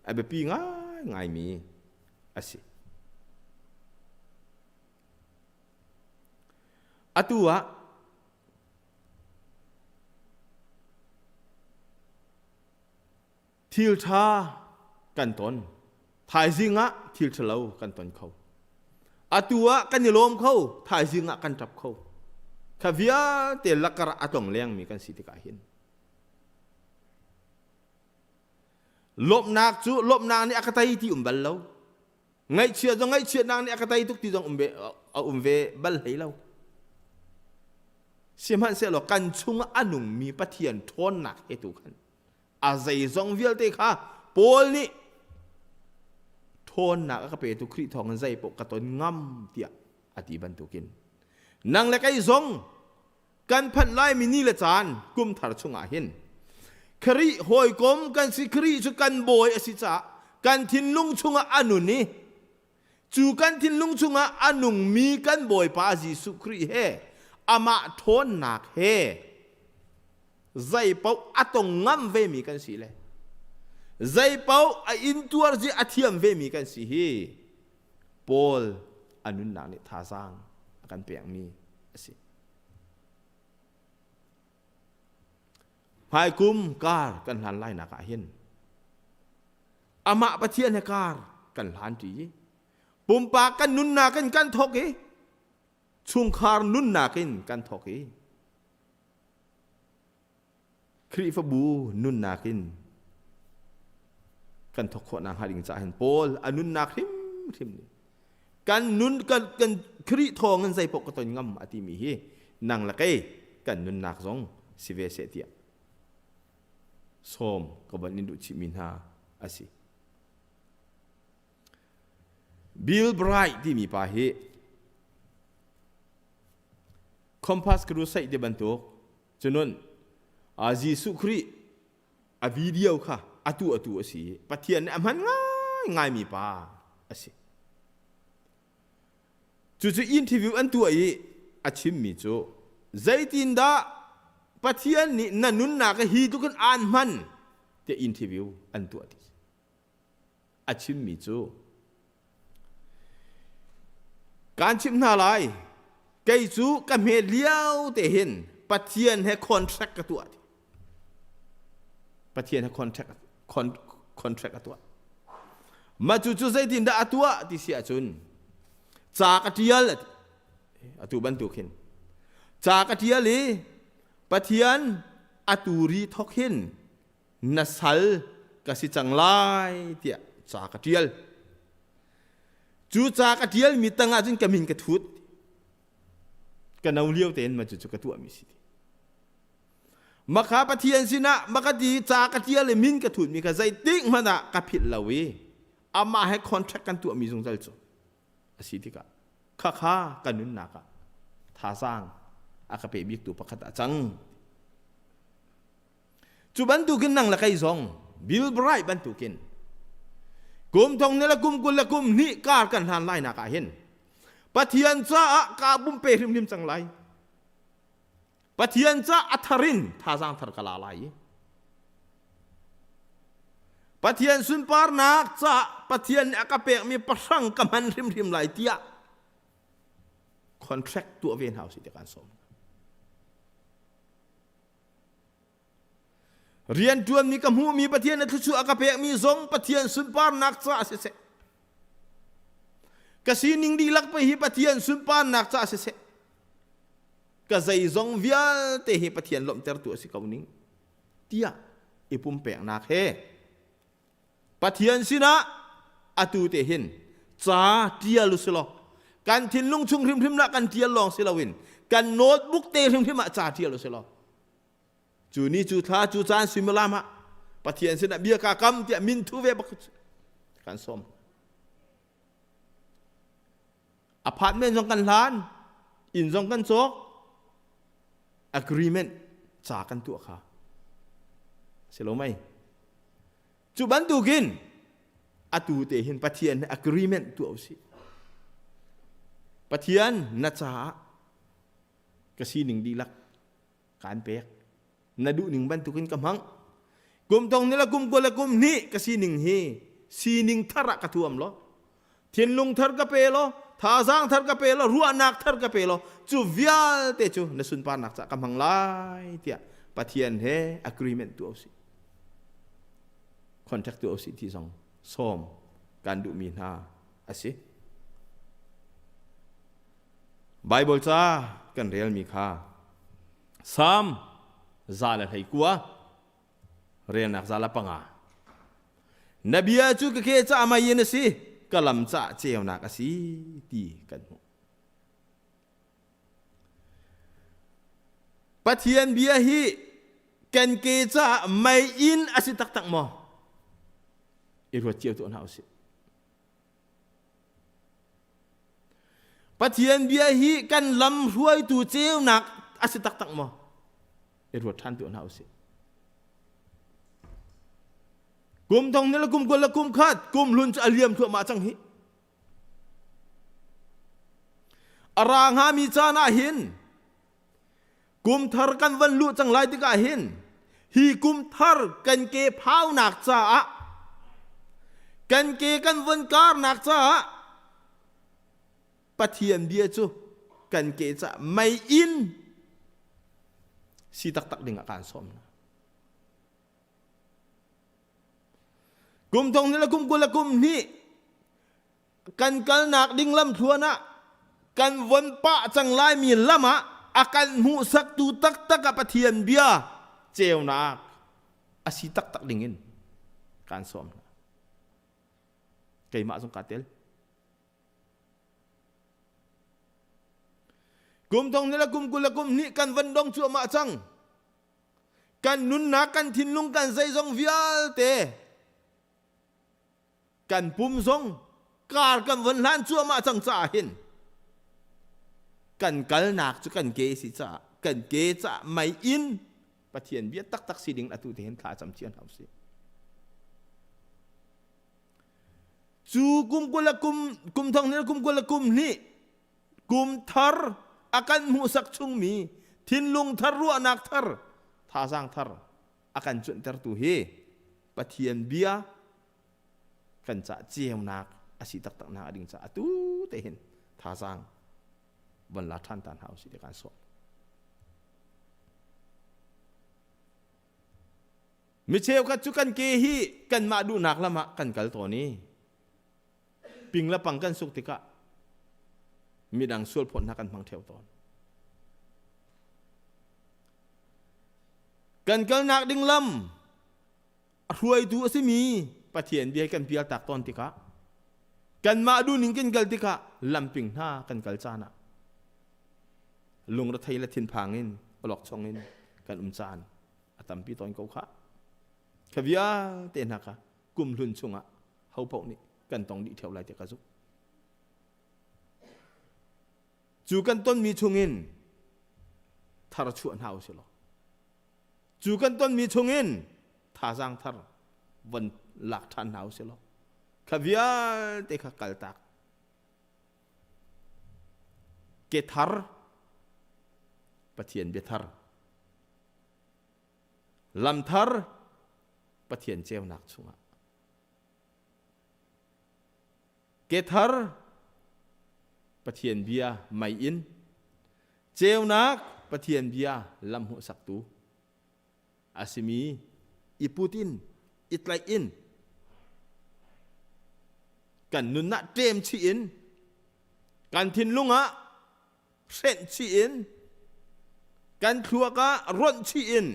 a biapi ngaingaimi a si. Atu ah thil ṭha kan ton. Thaizing ah thil ṭhalo kan ton kho. Atu ah kan i lawm kho, thaizing ah kan ṭap kho. Kha vialte lakar a tlong lengmi kan si tikah hin Lawmhnak cu lawmhnak nih a ka tei ti um bal lo. Ngaihchia zong ngaihchiatnak nih a ka tei tuk ti zong um ve, a um ve bal hlei lo. Sihmanhsehlaw kan chungah a nungmi Pathian ṭhawnnak he tu khan a zeizong vialte kha Paul nih ṭhawnnak a ka petu Khrih thawngin zei paoh ka ton ngam tiah a ti bantukin nang le kei zong kan phanh laimi ni le caan kum thar chungah hin Khrih hawikom kan si Khrih cu kan bawi a si caah kan thinlung chungah a nun i cu kan thinlung chungah a nungmi kan Bawipa Jesuh Khrih he amah ṭhawnnak he zeipaoh a tong ngam vemi kan si le zeipaoh a intuar zi a thiam vemi kan si hi Paul a nunnak nih thazaang a kan pekmi a si. Hmaikum kar kan hlan lainak ah hin amah Pathian he kar kan hlan ṭi i pumpak kan nunnak in kan thawk i chungkhar nunnak in kan thawk i Khrihfabu nunnak in kan thawk khawh nakhnga ding caah hin Paul a nunnak hrimhrim nih kan nun kan kan Khrih thawng in zei paoh ka ton ngam a timi hi nang le kei kan nunnak zong si ve seh tiah sawm ka van in duh chihmi hna a si. Bill Bright timi pa hi Compass Crusade ti bantuk cunun. Jesuh Khrih a video kha atu atu a si. Pathian nih a hman ngaingaimi pa a si. Cucu interview an tuah i a chimmi cu zeitindah Pathian nih na nunnak hi tluk in aan hman tiah interview an tuah ti. A chimmi cu Kaan chimh hna lai, kei cu ka hme lio te hin Pathian he contract ka tuah ti. Pathian he contract, contract a tuah. Mah cu cu zeitindah a tuah ti si ahcun ca ka ṭial a ti. Atu bantuk hin ca ka ṭial i Pathian atu ri thok hin na sal ka si cang lai tiah ca ka ṭial. Cu ca ka ṭialmi tangah cun ka min ka thut. Ka no lio tein ma cucu ka tuahmi si ti. Makha Pathian sinah maka ti ca ka ṭial i min ka thutmi kha zeitik hmanh ah ka philh lo i amah he contract kan tuahmi zungzal cu a si tikah khakha ka nunnak ah thazaang a ka pe biktu pakhat ah cang. Cu bantukin nang le kei zong Bill Bright bantukin kum thong ni le kum 20 le kum hnih kar kan hlan lai nak ah hin Pathian caah kaa pumpe hrimhrim cang lai. Pathian ca a thar in thazaang thar ka la lai i Pathian sunparnak caah Pathian nih a ka pekmi pahrang ka hman hrimhrim lai tiah contract tuah ve hna usih ti kan sawm. Rianṭuanmi ka hmuhmi Pathian na thluachuah a ka pekmi zong Pathian sunparnak caah siseh. Ka sining dihlak pe hi Pathian sunparnak caah siseh. Ka zeizong vialte hi Pathian lawmhtertu a si ko ning tiah i pumpeknak he Pathian sinah atu te hin ca ṭial u silaw kan thinlung chung hrimhrim lah kan ṭial lawng si loin kan notebook te hrimhrim ah ca ṭial u silaw cu ni cu thla cu caan suimilam ah Pathian sinah bia ka kam tiah min thu ve bak kan sawm apartment zong kan hlan inn zong kan cawk agreement ca kan tuah kha si lo mei Cu bantukin atu te hin Pathian he agreement tuah usih. Pathian na caah ka sining dihlak kaan pek. Na duhning bantukin ka hmang. Kum tong ni le kum 20 le kum hnih ka sining hi sining thar ah ka thuam law thinlung thar ka pe law thazaang thar ka pe law ruahnak thar ka pe law cu vialte cu na sunparnak caah ka hmang lai tiah Pathian he agreement tuah usih. Contract tuah usih ti zong sawm kan duhmi hna a si. Bible ca kan relmi kha Psalm 119 relnak 105. Na bia cu ka ke caah mei in a si, ka lam caah ceunak a si ti kan hmuh. Pathian bia hi kan ke caah mei in a si taktak maw? I ruat cio tuah hna usih. Pathian bia hi kan lam hruaitu ceunak a si taktak maw? I ruat ṭhan tuah hna usih. Kum thong ni le kum 20 le kum khat kum hlun cu a liam thluahmah cang hi. A ra hngami caan ah hin kum thar kan van luh cang lai tikah hin hi kum thar kan ke phaunak caah kan ke kan von karnak caah Pathian bia cu kan ke caah mei in si taktak ding ah kaan sawm hna. Kum thong ni le kum 20 le kum hnih kan kalnak ding lamthluan ah kan von pah cang laimi lam ah a kan hmuhsaktu taktak ah Pathian bia ceunak a si taktak ding in kaan sawm hna. Keimah zong kaa tel. Kum thong ni le kum 20 le kum hnih kan van dong cuahmah cang. Kan nunnak, kan thinlung, kan zeizong vialte kan pum zong kar kan von hlan cuahmah cang caah hin kan kalnak cu kan ke si caah kan ke caah mei in. Pathian bia taktak si ding atu te hin thla cam cio hna usih. Cu kum 20 le kum kum thong hnih kum 20 le kum hnih kum thar a kan hmuhsak chungmi thinlung thar ruahnak thar thazaang thar a kan cuanhtertu hi Pathian bia kan cah ceunak a si taktak nak ding caah atu te hin thazaang van la ṭhan ta hna usih ti kan sawm. Mi cheukhat cu kan ke hi kanmah duhnak lam ah kan kal tawn i ping le pang kan suk tikah midang sualphawt hna kan hmang ṭheo tawn. Kan kalnak ding lam a hruaitu a simi Pathian bia kan pial tak tawn tikah kanmah duhning kan kal tikah lamping hna kan kal caan ah lungrethei le thinphang in awlokchong in kan um caan a tampi tawn ko kha. Kha vialte hna kha kum hlun chungah ho paoh nih kan tong dih ṭheo lai ti ka zumh. Cu kan tonmi chungin thar chuah hna usih law cu kan tonmi chungin thazaang thar von lak ṭhan hna usih law kha vialte kha kaltak ke thar Pathian bia thar lam thar Pathian ceunak chungah ke thar Pathian bia mei in ceunak Pathian bia lam hmuhsaktu a simi i put in i tlaih in kan nun ah ṭem chih in kan thinlung ah hrenh chih in kan thluak ah ronh chih in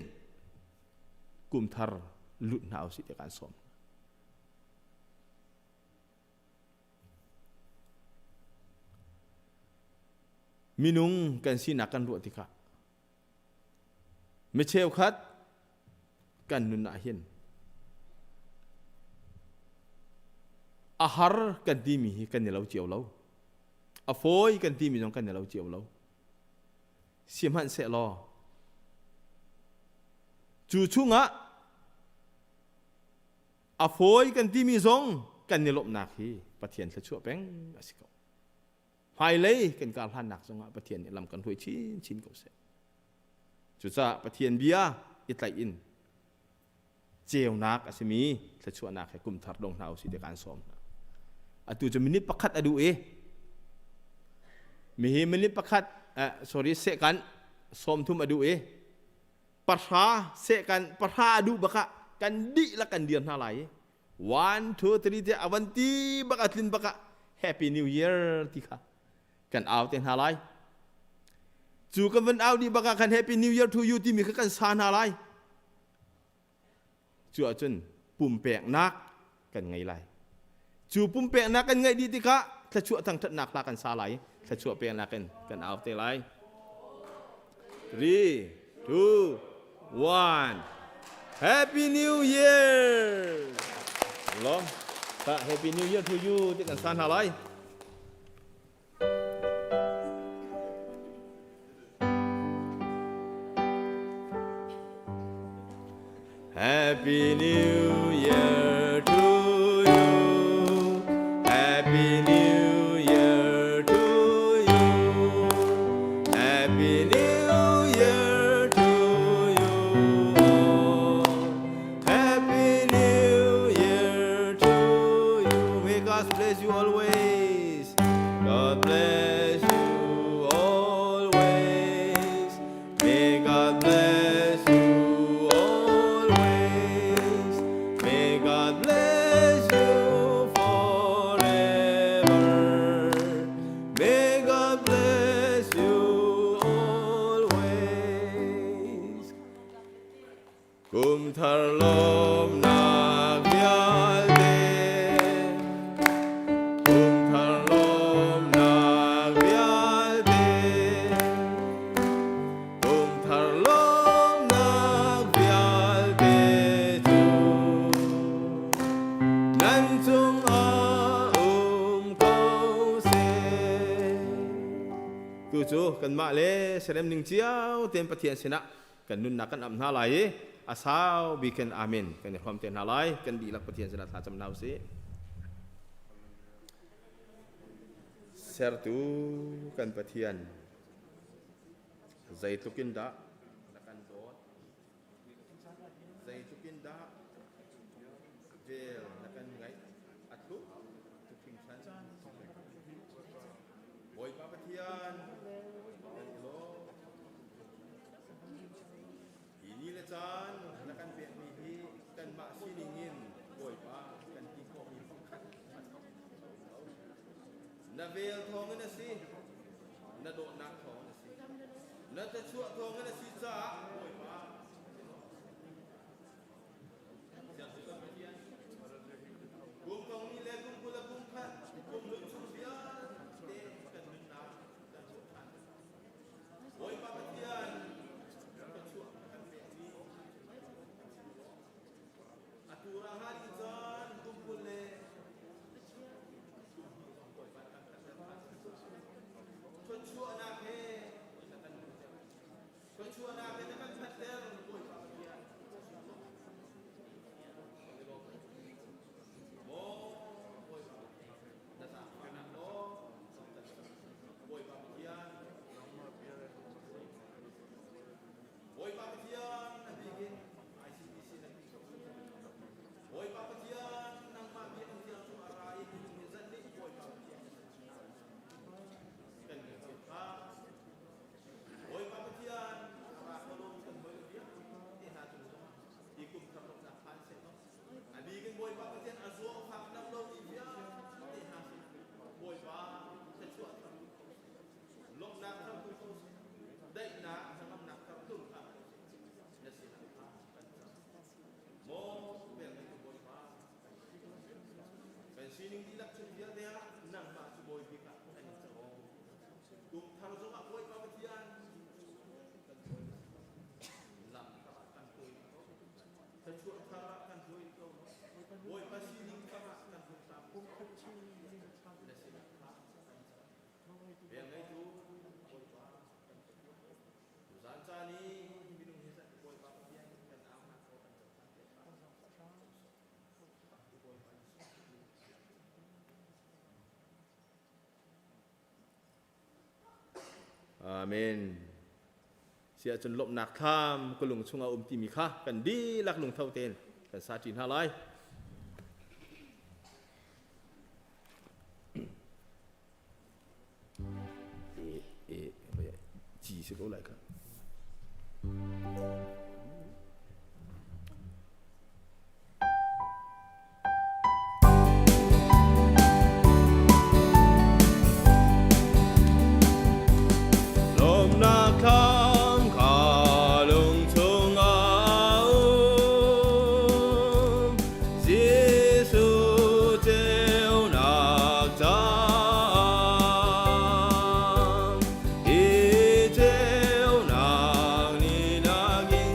kum thar lut hna usih ti kan sawm. Minung kan sinak kan ruah tikah mi cheukhat kan nun ah hin a har kan timi hi kan i lo cio lo. A fawi kan timi zong kan i lo cio lo. Sihmanhsehlaw cu chungah a fawi kan timi zong kan i lawmhnak hi Pathian thluachuah peng a si ko. Hmailei kan kar hlannak zongah Pathian nih lam kan hruai chinchin ko seh. Cucaah Pathian bia i tlaih in ceunak a simi thluachuahnak he kum thar dong hna usih ti kan sawm hna. Atu cu minute pakhat a duh i mihi minute pakhat sorry sehkan 30 a duh i 10 sehkan 10 a duh bak ah kan dihlak kan dir hna lai i 1 2 3 tiah a van ti bak a tlin bak ah Happy New Year ti kha kan au te hna lai. Cu kan van au dih bak ah khan Happy New Year to you timi kha kan sa hna lai. Cu ahcun pumpeknak kan ngei lai. Cu pumpeknak kan ngeih dih tikah thluachuah thangṭhatnak hla kan sa lai. Thluachuah peknak in kan au te lai. 3 2 1 Happy New Year! Lom. Happy New Year to you ti kan sa hna lai. Happy New Year to you. Happy New Year to you. Happy New Year to you. Happy New Year to you. May God bless you always. God bless you always. May God bless you always. May God bless you forever. May God bless you always. Kum thar lawmnak vialte Kum thar lawmnak vialte Kum thar lawmnak vialte cu nan cungah um ko seh. Tu cu kanmah le serem ning cio tein Pathian sinah. Kan nunnak kan amh hna lai i a sau bikin amen kan i hrawm te hna lai. Kan dihlak Pathian sinah thlacam hna usih. Sertu kan Pathian, zeitluk in dah na kan dawt, zeitluk in dah vel na kan ngaih, a tluk tuk hringhran. Bawipa Pathian, kan i lawm. Hi ni le caan na kan pekmi hi kanmah sining in Bawipa kan ti khawhmi pakhat hmanh a um lo. Na vel thawngin a si, na dawtnak thawngin a si, na thlachuah thawngin a si caah Bawipa Kum thong ni le kum 20 le kum khat kum hlun chung vialte kan nunnak kan chuah ṭhan. Bawipa Pathian thluachuah kan pekmi atu ra hnga ding caan kum 20 le kum hnih zong Bawipa kan kan ṭhan. Thluachuahnak he na kan nunter. Thluachuahnak he na kan phanhter Bawipa Pathian. Maw Bawipa na zaangfahnak law Bawipa Pathian Bawipa Pathian na bikin ICBC na Bawipa Pathian nangmah biakinn thiang chung a ra i minung hi zat nih Bawipa Pathian kan ngaihchiat kha Bawipa Pathian ra kho lomi kan hawi vialte hna cung zongah hi kum thar lawmhnak phan seh law a bikin Bawipa Pathian a zuangfak dam lomi vialte hna sinah Bawipa thluachuah thar lut ko seh lawmhnak thar lut ko seh daihnak hnangamnak thar tlung hna ko seh na sinah kha kan cam maw vel ngeitu Bawipa kan sining dihlak chung vialte ah nangmah cu Bawi bik ah kan in co kum thar zongah Bawipa Pathian kan lam thar ah kan hruai ko thluachuah thar ah kan hruai ko Bawipa sining thar ah kan hung tam ko na sinah kha kan cam vel ngeitu Bawipa kan tuzan caan i minung hi zat Bawipa Pathian kan au hna ko kan cohlan te Bawipa Jesuh Amen. Siah cun lawmhnak thlam ka lung chungah um timi kha kan dihlak lungtho tein kan sa ṭi hna lai. E e ci si ko lai kha. Lawmnak thlam kha lung chungah um, Jesuh ceunak caah. Hi ceunak ni nakin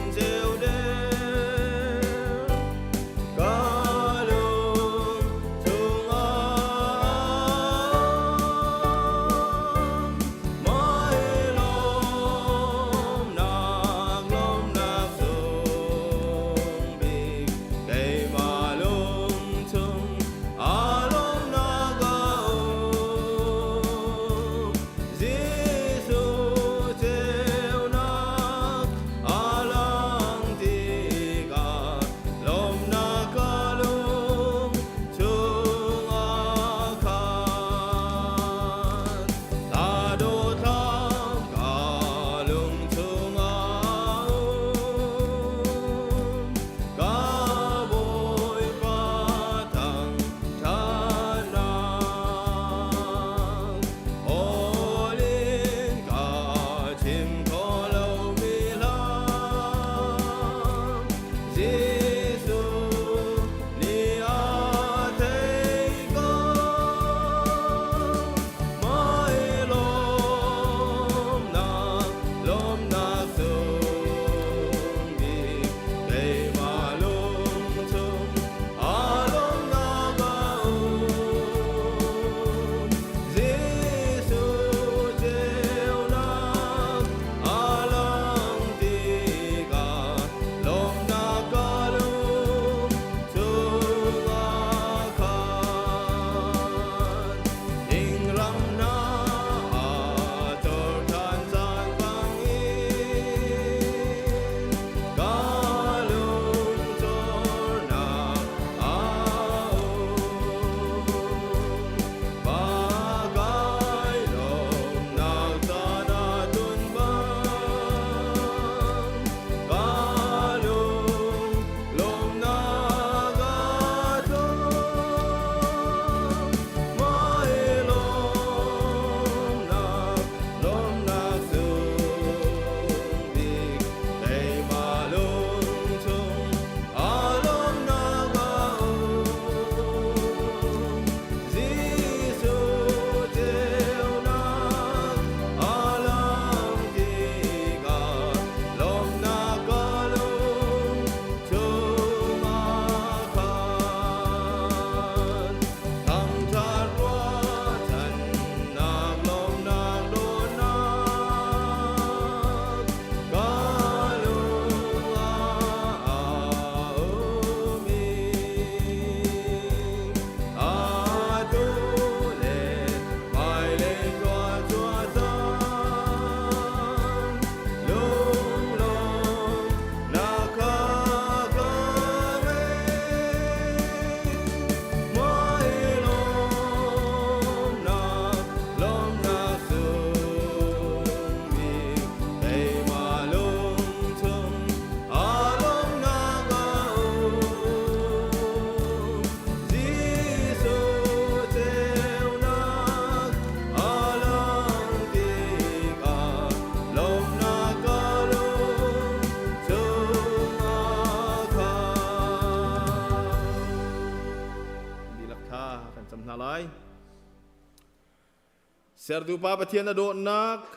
Sertu Pa Pathian a dawtnak,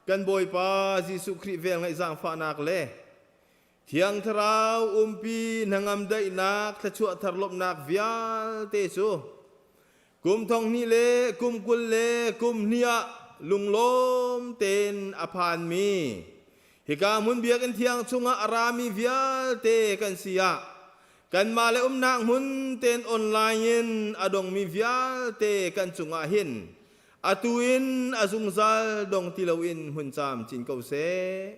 kan Bawipa Jesuh Khrih velngeih zaangfahnak le Thiang Thlarau umpi hnangam daihnak thluachuah thar lawmhnak vialte cu kum thong hnih le kum 20 le kum hnih ah lunglawm tein a phanmi hika hmun biakinn thiang chungah a rami vialte kan si ah kanmah le umnak hmun tein online in a dongmi vialte kan cungah hin atu in a zungzal dong ti loin hmun caam cin ko seh.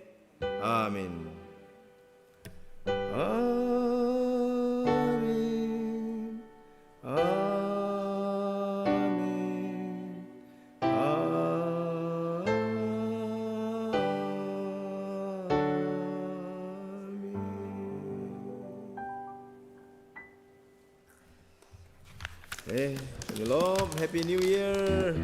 Amen. Amen. Amen. Amen. Hey, love, Happy New Year.